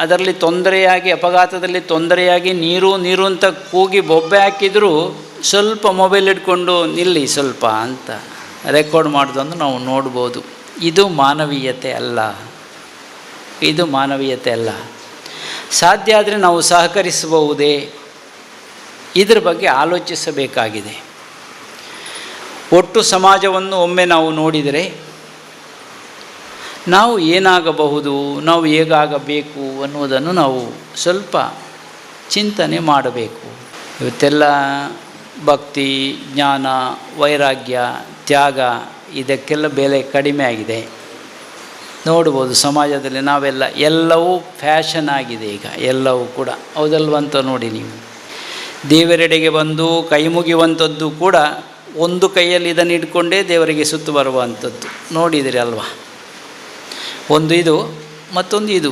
ಅದರಲ್ಲಿ ತೊಂದರೆಯಾಗಿ, ಅಪಘಾತದಲ್ಲಿ ತೊಂದರೆಯಾಗಿ ನೀರು ನೀರು ಅಂತ ಕೂಗಿ ಬೊಬ್ಬೆ ಹಾಕಿದರೂ ಸ್ವಲ್ಪ ಮೊಬೈಲ್ ಇಟ್ಕೊಂಡು ನಿಲ್ಲಿ ಸ್ವಲ್ಪ ಅಂತ ರೆಕಾರ್ಡ್ ಮಾಡೋದನ್ನು ನಾವು ನೋಡ್ಬೋದು. ಇದು ಮಾನವೀಯತೆ ಅಲ್ಲ, ಇದು ಮಾನವೀಯತೆ ಅಲ್ಲ. ಸಾಧ್ಯ ಆದರೆ ನಾವು ಸಹಕರಿಸಬಹುದೇ? ಇದರ ಬಗ್ಗೆ ಆಲೋಚಿಸಬೇಕಾಗಿದೆ. ಒಟ್ಟು ಸಮಾಜವನ್ನು ಒಮ್ಮೆ ನಾವು ನೋಡಿದರೆ ನಾವು ಏನಾಗಬಹುದು, ನಾವು ಹೇಗಾಗಬೇಕು ಅನ್ನುವುದನ್ನು ನಾವು ಸ್ವಲ್ಪ ಚಿಂತನೆ ಮಾಡಬೇಕು. ಇವತ್ತೆಲ್ಲ ಭಕ್ತಿ, ಜ್ಞಾನ, ವೈರಾಗ್ಯ, ತ್ಯಾಗ ಇದಕ್ಕೆಲ್ಲ ಬೆಲೆ ಕಡಿಮೆ ಆಗಿದೆ. ನೋಡ್ಬೋದು ಸಮಾಜದಲ್ಲಿ ನಾವೆಲ್ಲ ಎಲ್ಲವೂ ಫ್ಯಾಷನ್ ಆಗಿದೆ ಈಗ, ಎಲ್ಲವೂ ಕೂಡ ಹೌದಲ್ವಂತ ನೋಡಿ. ನೀವು ದೇವರೆಡೆಗೆ ಬಂದು ಕೈ ಮುಗಿಯುವಂಥದ್ದು ಕೂಡ ಒಂದು ಕೈಯಲ್ಲಿ ಇದನ್ನು ಇಟ್ಕೊಂಡೇ ದೇವರಿಗೆ ಸುತ್ತು ಬರುವಂಥದ್ದು ನೋಡಿದಿರಿ ಅಲ್ವಾ? ಒಂದು ಇದು, ಮತ್ತೊಂದು ಇದು.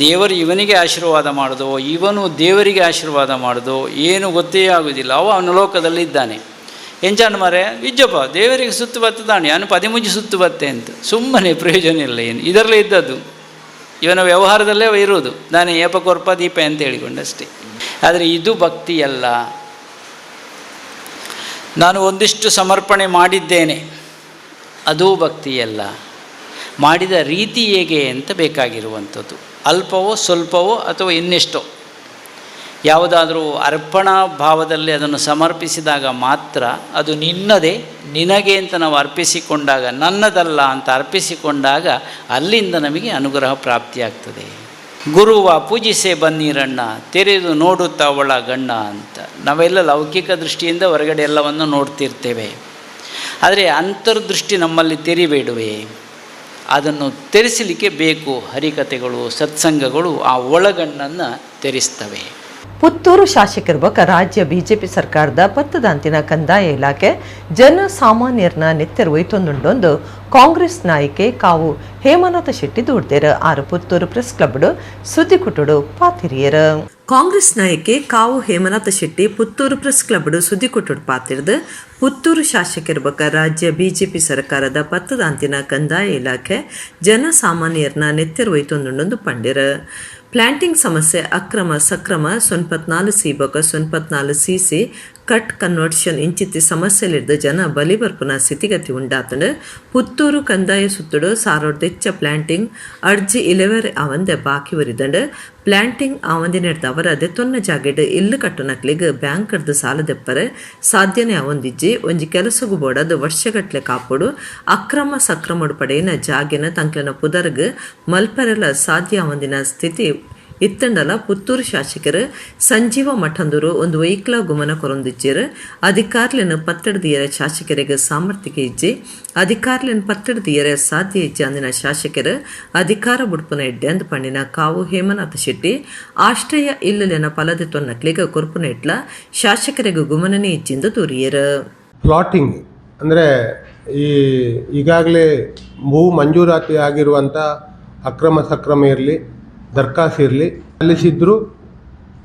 ದೇವರು ಇವನಿಗೆ ಆಶೀರ್ವಾದ ಮಾಡೋದು, ಇವನು ದೇವರಿಗೆ ಆಶೀರ್ವಾದ ಮಾಡೋದು ಏನು ಗೊತ್ತೇ ಆಗೋದಿಲ್ಲ. ಅವ ಅವನ ಲೋಕದಲ್ಲಿ ಇದ್ದಾನೆ. ಎಂಚಾಣ ಮಾರೆ ಇಜ್ಜಪ್ಪ ದೇವರಿಗೆ ಸುತ್ತು ಬತ್ತದಾಣಿ, ಅವನು ಪದಿಮುಂಜಿ ಸುತ್ತು ಬತ್ತೆ ಅಂತ ಸುಮ್ಮನೆ ಪ್ರಯೋಜನ ಇಲ್ಲ. ಏನು ಇದರಲ್ಲೇ ಇದ್ದದ್ದು, ಇವನ ವ್ಯವಹಾರದಲ್ಲೇ ಇರುವುದು. ನಾನು ಏಪಕೊರ್ಪ ದೀಪ ಅಂತ ಹೇಳಿಕೊಂಡಷ್ಟೇ. ಆದರೆ ಇದು ಭಕ್ತಿಯಲ್ಲ. ನಾನು ಒಂದಿಷ್ಟು ಸಮರ್ಪಣೆ ಮಾಡಿದ್ದೇನೆ, ಅದೂ ಭಕ್ತಿಯಲ್ಲ. ಮಾಡಿದ ರೀತಿ ಹೇಗೆ ಅಂತ ಬೇಕಾಗಿರುವಂಥದ್ದು. ಅಲ್ಪವೋ ಸ್ವಲ್ಪವೋ ಅಥವಾ ಇನ್ನೆಷ್ಟೋ ಯಾವುದಾದರೂ ಅರ್ಪಣಾ ಭಾವದಲ್ಲಿ ಅದನ್ನು ಸಮರ್ಪಿಸಿದಾಗ ಮಾತ್ರ ಅದು ನಿನ್ನದೇ, ನಿನಗೆ ಅಂತ ನಾವು ಅರ್ಪಿಸಿಕೊಂಡಾಗ, ನನ್ನದಲ್ಲ ಅಂತ ಅರ್ಪಿಸಿಕೊಂಡಾಗ ಅಲ್ಲಿಂದ ನಮಗೆ ಅನುಗ್ರಹ ಪ್ರಾಪ್ತಿಯಾಗ್ತದೆ. ಗುರುವ ಪೂಜಿಸೆ ಬನ್ನೀರಣ್ಣ, ತೆರೆದು ನೋಡುತ್ತಾ ಒಳಗಣ್ಣ ಅಂತ. ನಾವೆಲ್ಲ ಲೌಕಿಕ ದೃಷ್ಟಿಯಿಂದ ಹೊರಗಡೆ ಎಲ್ಲವನ್ನು ನೋಡ್ತಿರ್ತೇವೆ, ಆದರೆ ಅಂತರ್ದೃಷ್ಟಿ ನಮ್ಮಲ್ಲಿ ತೆರಿಬೇಡುವೆ. ಅದನ್ನು ತೆರೆಸಲಿಕ್ಕೆ ಬೇಕು ಹರಿಕತೆಗಳು, ಸತ್ಸಂಗಗಳು ಆ ಒಳಗಣ್ಣನ್ನು ತೆರೆಸ್ತವೆ. ಪುತ್ತೂರು ಶಾಸಕರ ಬೊಕ್ಕ ರಾಜ್ಯ ಬಿಜೆಪಿ ಸರ್ಕಾರದ ಪತ್ತದಾಂತಿನ ಕಂದಾಯ ಇಲಾಖೆ ಜನಸಾಮಾನ್ಯರನ್ನ ನೆತ್ತೆರು ಒಯ್ತೊಂದುಂಡೊಂದು ಕಾಂಗ್ರೆಸ್ ನಾಯಕೆ ಕಾವು ಹೇಮನಾಥ ಶೆಟ್ಟಿ ದೂಡ್ದೇರು. ಆರು ಪುತ್ತೂರು ಪ್ರೆಸ್ ಕ್ಲಬ್ಡು ಸುದ್ದಿಕುಟುಡು ಪಾತಿರಿಯರು. ಕಾಂಗ್ರೆಸ್ ನಾಯಕೆ ಕಾವು ಹೇಮನಾಥ ಶೆಟ್ಟಿ ಪುತ್ತೂರು ಪ್ರೆಸ್ ಕ್ಲಬ್ಡು ಸುದ್ದಿಕುಟುಡು ಪಾತಿರ್ದು ಪುತ್ತೂರು ಶಾಸಕರ ಬೊಕ್ಕ ರಾಜ್ಯ ಬಿಜೆಪಿ ಸರ್ಕಾರದ ಪತ್ತದಾಂತಿನ ಕಂದಾಯ ಇಲಾಖೆ ಜನಸಾಮಾನ್ಯರನ್ನ ನೆತ್ತೆರು ಒಯ್ತೊಂದುಂಡೊಂದು ಪಂಡಿರು. ಪ್ಲಾಂಟಿಂಗ್ ಸಮಸ್ಯೆ, ಅಕ್ರಮ ಸಕ್ರಮ 94 ಸಿ ಬೊಕ 94 ಸಿಸಿ ಕಟ್ ಕನ್ವರ್ಷನ್ ಇಂಚಿತ್ತಿ ಸಮಸ್ಯೆಲಿರ್ದ ಜನ ಬಲಿಬರ್ಪುನ ಸ್ಥಿತಿಗತಿ ಉಂಡಾತಂಡು. ಪುತ್ತೂರು ಕಂದಾಯ ಸುತ್ತುಡು ಸಾರೋಡ್ದೆಚ್ಚ ಪ್ಲಾಂಟಿಂಗ್ ಅರ್ಜಿ ಇಲೆವರೆ ಅವಂದೆ ಬಾಕಿ ಒರಿದಂಡು. ಪ್ಲಾಂಟಿಂಗ್ ಆವಂದಿನೆಡ್ದ ಅವರ ದೆತ್ತೊನ್ನ ಜಾಗೆಡ್ ಇಲ್ಲು ಕಟ್ಟುನಕ್ಲಿಗ್ ಬ್ಯಾಂಕ್ರ್ದು ಸಾಲ ದೆಪ್ಪರೆ ಸಾಧ್ಯನೆ ಅವಂದಿಜ್ಜಿ. ಒಂಜಿ ಕೆಲಸಗು ಬೋಡದು ವರ್ಷಗಟ್ಲೆ ಕಾಪೊಡು. ಅಕ್ರಮ ಸಕ್ರಮಡು ಪಡೆಯಿನ ಜಾಗೆನ ತಂಕ್ಲೆನ ಪುದರ್ಗ್ ಮಲ್ಪರೆಲ ಸಾಧ್ಯ ಅವಂದಿನ ಸ್ಥಿತಿ ಇತ್ತಂಡಲ ಪುತ್ತೂರು ಶಾಸಕರು ಸಂಜೀವ ಮಠಂದೂರು ಒಂದು ವೈಕ್ಲ ಗುಮನ ಕೊರೊಂದಿಜ್ಜೆರ್. ಅಧಿಕಾರ್ಲೆನ್ ಪತ್ತೆಡ್ದಿಯರ ಶಾಸಕರಿಗೆ ಸಾಮರ್ಥ್ಯಕ್ಕೆ ಇಜ್ಜಿ, ಅಧಿಕಾರ್ಲೆನ್ ಪತ್ತೆಡ್ದಿಯರ ಸಾಧ್ಯ ಇಜ್ಜಿ ಅಂದಿನ ಶಾಸಕರು ಅಧಿಕಾರ ಬುಡ್ಪುನ ಎಡ್ಡೆ ಅಂದ್ ಪಂಡಿನ ಕಾವು ಹೇಮನಾಥ ಶೆಟ್ಟಿ ಆಶ್ರಯ ಇಲ್ಲಲೆನ ಪಲದೆ ತೊನ್ನಕ್ಲಿಗ ಕೊರ್ಪುನ ಇಟ್ಲ ಶಾಸಕರಿಗೆ ಗುಮನನೇ ಇಜ್ಜಿಂದು ದೂರಿಯರು. ಪ್ಲಾಟಿಂಗ್ ಅಂದರೆ ಈ ಈಗಾಗಲೇ ಭೂ ಮಂಜೂರಾತಿ ಆಗಿರುವಂಥ ಅಕ್ರಮ ಸಕ್ರಮ ಇರಲಿ, ದರ್ಖಾಸ್ತು ಇರಲಿ, ಸಲ್ಲಿಸಿದ್ರು,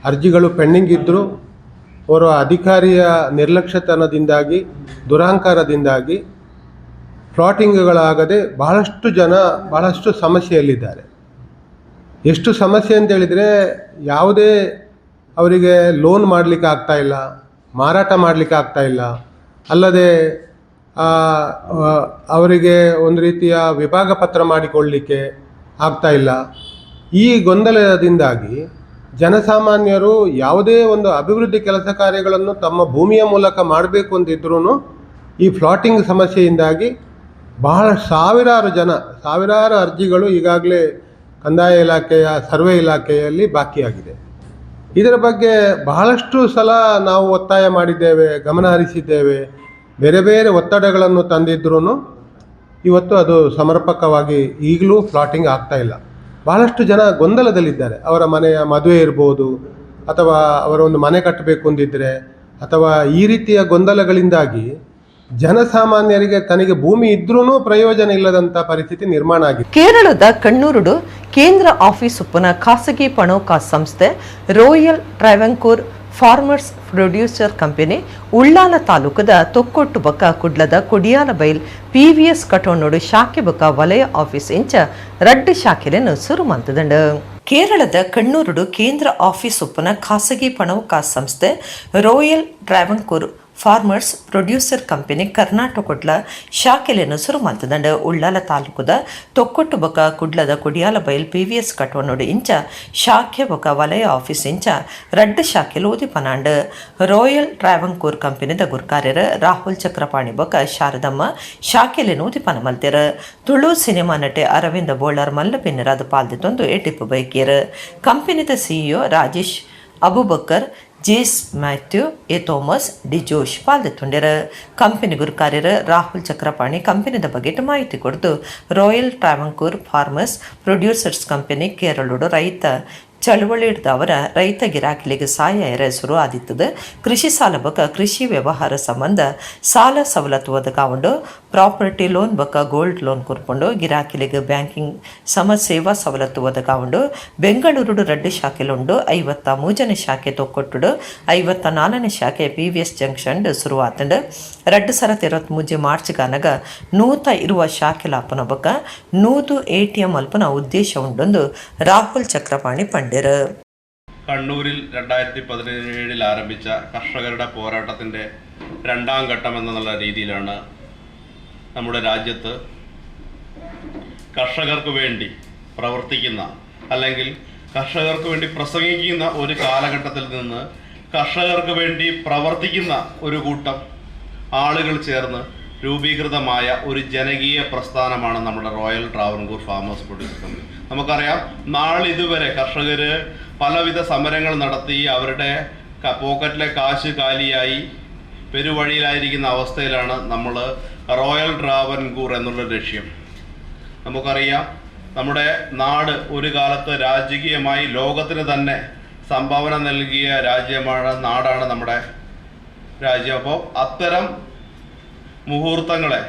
ಅರ್ಜಿಗಳು ಪೆಂಡಿಂಗ್ ಇದ್ದರು, ಅವರ ಅಧಿಕಾರಿಯ ನಿರ್ಲಕ್ಷ್ಯತನದಿಂದಾಗಿ, ದುರಹಂಕಾರದಿಂದಾಗಿ ಪ್ಲಾಟಿಂಗ್ಗಳಾಗದೆ ಬಹಳಷ್ಟು ಜನ ಬಹಳಷ್ಟು ಸಮಸ್ಯೆಯಲ್ಲಿದ್ದಾರೆ. ಎಷ್ಟು ಸಮಸ್ಯೆ ಅಂತೇಳಿದರೆ, ಯಾವುದೇ ಅವರಿಗೆ ಲೋನ್ ಮಾಡಲಿಕ್ಕೆ ಆಗ್ತಾಯಿಲ್ಲ, ಮಾರಾಟ ಮಾಡಲಿಕ್ಕೆ ಆಗ್ತಾಯಿಲ್ಲ. ಅಲ್ಲದೆ ಅವರಿಗೆ ಒಂದು ರೀತಿಯ ವಿಭಾಗ ಪತ್ರ ಮಾಡಿಕೊಳ್ಳಲಿಕ್ಕೆ ಆಗ್ತಾಯಿಲ್ಲ. ಈ ಗೊಂದಲದಿಂದಾಗಿ ಜನಸಾಮಾನ್ಯರು ಯಾವುದೇ ಒಂದು ಅಭಿವೃದ್ಧಿ ಕೆಲಸ ಕಾರ್ಯಗಳನ್ನು ತಮ್ಮ ಭೂಮಿಯ ಮೂಲಕ ಮಾಡಬೇಕು ಅಂತಿದ್ರೂ ಈ ಫ್ಲಾಟಿಂಗ್ ಸಮಸ್ಯೆಯಿಂದಾಗಿ ಬಹಳ ಸಾವಿರಾರು ಜನ, ಸಾವಿರಾರು ಅರ್ಜಿಗಳು ಈಗಾಗಲೇ ಕಂದಾಯ ಇಲಾಖೆಯ ಸರ್ವೆ ಇಲಾಖೆಯಲ್ಲಿ ಬಾಕಿಯಾಗಿದೆ. ಇದರ ಬಗ್ಗೆ ಬಹಳಷ್ಟು ಸಲ ನಾವು ಒತ್ತಾಯ ಮಾಡಿದ್ದೇವೆ, ಗಮನ ಹರಿಸಿದ್ದೇವೆ, ಬೇರೆ ಬೇರೆ ಒತ್ತಡಗಳನ್ನು ತಂದಿದ್ರೂ ಇವತ್ತು ಅದು ಸಮರ್ಪಕವಾಗಿ ಈಗಲೂ ಫ್ಲಾಟಿಂಗ್ ಆಗ್ತಾ ಇಲ್ಲ. ಬಹಳಷ್ಟು ಜನ ಗೊಂದಲದಲ್ಲಿದ್ದಾರೆ. ಅವರ ಮನೆಯ ಮದುವೆ ಇರ್ಬೋದು, ಅಥವಾ ಅವರ ಒಂದು ಮನೆ ಕಟ್ಟಬೇಕು ಅಂದಿದ್ದರೆ, ಅಥವಾ ಈ ರೀತಿಯ ಗೊಂದಲಗಳಿಂದಾಗಿ ಜನಸಾಮಾನ್ಯರಿಗೆ ತನಗೆ ಭೂಮಿ ಇದ್ರೂ ಪ್ರಯೋಜನ ಇಲ್ಲದಂಥ ಪರಿಸ್ಥಿತಿ ನಿರ್ಮಾಣ ಆಗಿದೆ. ಕೇರಳದ ಕಣ್ಣೂರುಡು ಕೇಂದ್ರ ಆಫೀಸ್ ಉಪ್ಪುನ ಖಾಸಗಿ ಪಣೋಕಾ ಸಂಸ್ಥೆ Royal Travancore Farmers Producer Company Ullal ತಾಲೂಕದ Thokkottu ಬಕ್ಕ ಕುಡ್ಲದ ಕೊಡಿಯಾಲ ಬೈಲ್ ಪಿವಿಎಸ್ ಕಟೋನೋಡು ಶಾಖೆ ಬಕ್ಕ ವಲಯ ಆಫೀಸ್ ಇಂಚ ರಡ್ಡು ಶಾಖೆಲೆನು ಸುರು ಮಂತದಂಡು. ಕೇರಳದ ಕಣ್ಣೂರುಡು ಕೇಂದ್ರ ಆಫೀಸ್ ಉಪ್ಪುನ ಖಾಸಗಿ ಪಣೋಕಾ ಸಂಸ್ಥೆ Royal Travancore Farmers Producer Company ಕರ್ನಾಟಕೊಡ್ಲ ಶಾಖೆಲೆನು ಸುರು ಮಲ್ತದಂಡ. ಉಳ್ಳಾಲ ತಾಲೂಕುದ ತೊಕ್ಕೊಟ್ಟು ಬೊಕ ಕುಡ್ಲದ ಕೊಡಿಯಾಲ ಬೈಲ್ ಪಿವಿಎಸ್ ಕಟ್ವನೋಡು ಇಂಚ ಶಾಖೆ ಬೊಕ ವಲಯ ಆಫೀಸ್ ಇಂಚ ರಡ್ಡು ಶಾಖೆಲು ಉದಿಪನಾಂಡ್. ರಾಯಲ್ ಟ್ರಾವಂಕೂರ್ ಕಂಪನಿದ ಗುರ್ಕಾರ್ಯರ್ ರಾಹುಲ್ ಚಕ್ರಪಾಣಿ ಬೊಕ ಶಾರದಮ್ಮ ಶಾಖೆಲೆನು ಉದಿಪನ ಮಲ್ತೆರ್. ತುಳು ಸಿನಿಮಾ ನಟೆ ಅರವಿಂದ ಬೋಳಾರ್ ಮಲ್ಲ ಬಿನ್ನರಾದ ಪಾಲ್ದಿತ್ತೊಂದು ಎಡ್ಡಿಪ್ಪು ಬೈಕಿಯರ್. ಕಂಪನಿದ CEO Rajesh Abubakkar, Jess Mathew, A Thomas, D Josh ಪಾಲ್ದಿತ್ತುಂಡೆರ್. ಕಂಪನಿ ಗುರುಕಾರ್ಯರ್ ರಾಹುಲ್ ಚಕ್ರಪಾಣಿ ಕಂಪನಿದ ಬಗ್ಗೆ ಮಾಹಿತಿ ಕೊಡ್ದು, royal Travancore farmers producers company ಕೇರಳೋಡು ರೈತ ಚಳವಳಿ ಅವರ ರೈತ ಗಿರಾಕಿಲಿಗೆ ಸಹಾಯ ಶುರು ಆದಿತ್ತದ. ಕೃಷಿ ಸಾಲ ಬೊಕ ಕೃಷಿ ವ್ಯವಹಾರ ಸಂಬಂಧ ಸಾಲ ಸವಲತ್ತು ಒದಗಾವುಂಡು. ಪ್ರಾಪರ್ಟಿ ಲೋನ್ ಬೊಕ ಗೋಲ್ಡ್ ಲೋನ್ ಕೊರ್ಪುಂಡು. ಗಿರಾಕಿಲಿಗೆ ಬ್ಯಾಂಕಿಂಗ್ ಸಮ ಸೇವಾ ಸವಲತ್ತು ಒದಗಾವುಂಡು. ಬೆಂಗಳೂರುಡು ರಡ್ಡು ಶಾಖೆಲುಂಡು. 53ನೇ ಶಾಖೆ ತೊಕ್ಕೊಟ್ಟುಡು, 54ನೇ ಶಾಖೆ ಪಿವಿಎಸ್ ಜಂಕ್ಷನ್ ಶುರುವಾತಂಡು. 2023 ಮಾರ್ಚ್ ಗಾನಗ 120 ಶಾಖೆಲಾಪನ ಬೊಕ 100 ಎಟಿಎಂ ಅಲ್ಪನ ಉದ್ದೇಶ ಉಂಡೊಂದು ರಾಹುಲ್ ಚಕ್ರಪಾಣಿ ಪಂಡೆರ್. കണ്ണൂരിൽ 2017-ൽ ആരംഭിച്ച കർഷകരുടെ പോരാട്ടത്തിൻ്റെ രണ്ടാം ഘട്ടം എന്നുള്ള രീതിയിലാണ് നമ്മുടെ രാജ്യത്ത് കർഷകർക്ക് വേണ്ടി പ്രവർത്തിക്കുന്ന, അല്ലെങ്കിൽ കർഷകർക്ക് വേണ്ടി പ്രസംഗിക്കുന്ന ഒരു കാലഘട്ടത്തിൽ നിന്ന് കർഷകർക്ക് വേണ്ടി പ്രവർത്തിക്കുന്ന ഒരു കൂട്ടം ആളുകൾ ചേർന്ന് രൂപീകൃതമായ ഒരു ജനകീയ പ്രസ്ഥാനമാണ് നമ്മുടെ royal Travancore farmers producer company. നമുക്കറിയാം, നാളിതുവരെ കർഷകർ പലവിധ സമരങ്ങൾ നടത്തി അവരുടെ പോക്കറ്റിലെ കാശ് കാലിയായി പെരുവഴിയിലായിരിക്കുന്ന അവസ്ഥയിലാണ് നമ്മൾ റോയൽ ട്രാവൻകൂർ എന്നുള്ള ലക്ഷ്യം. നമുക്കറിയാം, നമ്മുടെ നാട് ഒരു കാലത്ത് രാജകീയമായി ലോകത്തിന് തന്നെ സംഭാവന നൽകിയ രാജ്യമാണ്, നാടാണ് നമ്മുടെ രാജ്യം. അപ്പോൾ അത്തരം മുഹൂർത്തങ്ങളെ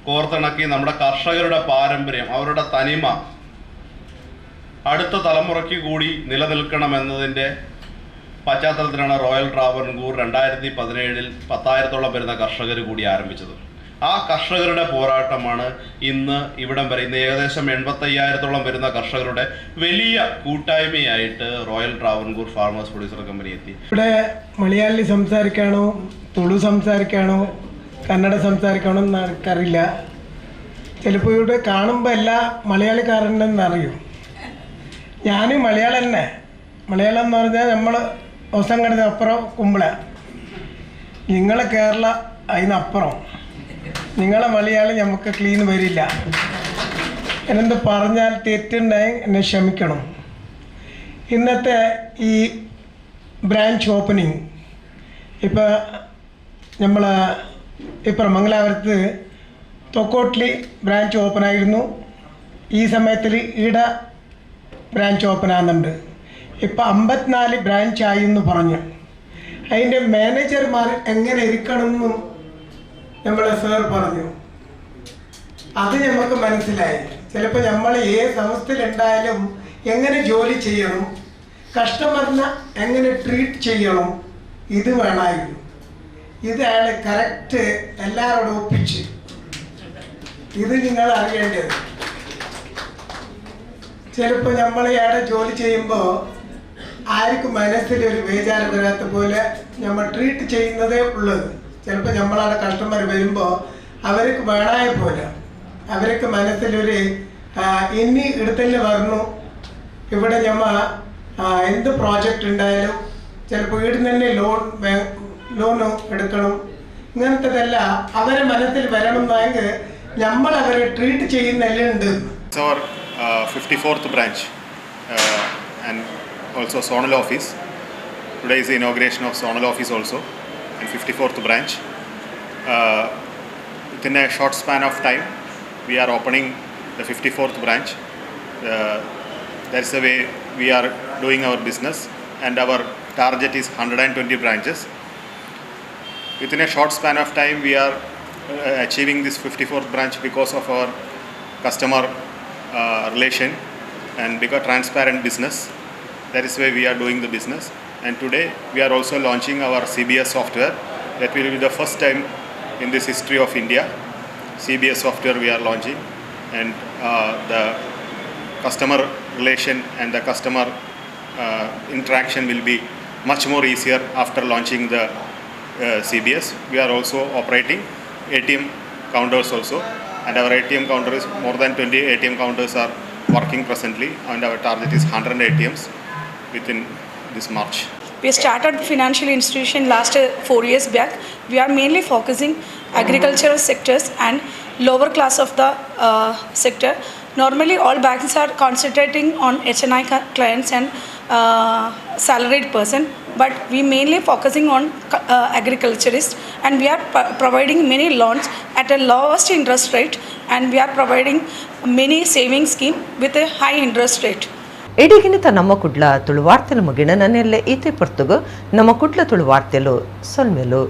കോർത്തിണക്കി നമ്മുടെ കർഷകരുടെ പാരമ്പര്യം, അവരുടെ തനിമ അടുത്ത തലമുറയ്ക്ക് കൂടി നിലനിൽക്കണമെന്നതിൻ്റെ പശ്ചാത്തലത്തിലാണ് റോയൽ ട്രാവൻകൂർ 2017-ൽ 10,000-ത്തോളം വരുന്ന കർഷകർ കൂടി ആരംഭിച്ചത്. ആ കർഷകരുടെ പോരാട്ടമാണ് ഇന്ന് ഇവിടം വരെ, ഇന്ന് ഏകദേശം 85,000-ത്തോളം വരുന്ന കർഷകരുടെ വലിയ കൂട്ടായ്മയായിട്ട് royal Travancore farmers producer company എത്തി. ഇവിടെ മലയാളി സംസാരിക്കാണോ, തുളു സംസാരിക്കാണോ, കന്നഡ സംസാരിക്കണോ എന്ന് എനിക്കറിയില്ല. ചിലപ്പോൾ ഇവിടെ കാണുമ്പോൾ എല്ലാ മലയാളിക്കാരനെന്ന് അറിയും. ഞാൻ മലയാളം തന്നെ. മലയാളം എന്ന് പറഞ്ഞാൽ നമ്മൾ ഹൊസങ്കടിന് അപ്പുറം കുമ്പള, നിങ്ങളെ കേരള അതിനപ്പുറം. നിങ്ങളെ മലയാളി നമുക്ക് ക്ലീൻ വരില്ല. എന്നെന്ത് പറഞ്ഞാൽ തെറ്റുണ്ടായി എന്നെ ക്ഷമിക്കണം. ഇന്നത്തെ ഈ ബ്രാഞ്ച് ഓപ്പണിങ് ഇപ്പം നമ്മൾ ഇപ്പം മംഗലാപുരത്ത് തൊക്കോട്ട്ലി ബ്രാഞ്ച് ഓപ്പൺ ആയിരുന്നു. ഈ സമയത്തിൽ ഈട ബ്രാഞ്ച് ഓപ്പൺ ആകുന്നുണ്ട്. ഇപ്പം 54 ബ്രാഞ്ച് ആയി എന്ന് പറഞ്ഞു. അതിൻ്റെ മാനേജർമാർ എങ്ങനെ ഇരിക്കണമെന്നും നമ്മളെ സാർ പറഞ്ഞു. അത് നമുക്ക് മനസ്സിലായി. ചിലപ്പോൾ നമ്മൾ ഏത് സംസ്ഥയിലുണ്ടായാലും എങ്ങനെ ജോലി ചെയ്യണം, കസ്റ്റമറിനെ എങ്ങനെ ട്രീറ്റ് ചെയ്യണം, ഇത് വേണമായിരുന്നു. ഇത് അയാൾ കറക്റ്റ് എല്ലാവരോടും ഒപ്പിച്ച്. ഇത് നിങ്ങൾ അറിയേണ്ടത്. ചിലപ്പോൾ നമ്മൾ ഇയാടെ ജോലി ചെയ്യുമ്പോൾ ആർക്കും മനസ്സിലൊരു ബേജാറ് വരാത്ത പോലെ നമ്മൾ ട്രീറ്റ് ചെയ്യുന്നതേ ഉള്ളത്. ചിലപ്പോൾ നമ്മളവിടെ കസ്റ്റമർ വരുമ്പോൾ അവർക്ക് വേണായ പോലെ അവർക്ക് മനസ്സിലൊരു ഇനി ഇടത്തന്നെ വരണു, ഇവിടെ ഞമ്മ എന്ത് പ്രോജക്റ്റ് ഉണ്ടായാലും ചിലപ്പോൾ വീട്ടിൽ തന്നെ ലോൺ ലോൺ എടുക്കണം. ഇങ്ങനത്തതെല്ലാം അവരെ മനസ്സിൽ വരണം എന്നെങ്കിൽ നമ്മൾ അവരെ ട്രീറ്റ് ചെയ്യുന്നെല്ലാം ഉണ്ട്. It's our 54th branch and also zonal office. Today is the inauguration of zonal office also and 54th branch. Within a short span of time, we are opening the 54th branch. That's the way we are doing our business, and our target is 120 branches. Within a short span of time, we are achieving this 54th branch because of our customer relation and because transparent business. That is why we are doing the business. And today we are also launching our CBS software. That will be the first time in this history of India. CBS software we are launching, and the customer relation and the customer interaction will be much more easier after launching the CBS. We are also operating ATM counters also, and our ATM counter is more than 20 ATM counters are working presently, and our target is 100 ATMs within this March. We started financial institution last 4 years back. We are mainly focusing agricultural sectors and lower class of the sector. Normally, all banks are concentrating on HNI clients and salaried person, but we mainly focusing on agriculturists, and we are providing many loans at a lowest interest rate, and we are providing many saving scheme with a high interest rate. ಇಡೀಗಿನಿತ ನಮ್ಮ ಕುಡ್ಲ ತುಳುವಾರ್ತೆಲು ಮುಗಿಣ ನನ್ನೆಲ್ಲ ಈತೆ ಪೊರ್ತುಗು ನಮ್ಮ ಕುಡ್ಲ ತುಳುವಾರ್ತೆಲು ಸೊಲ್ಮೆಲು.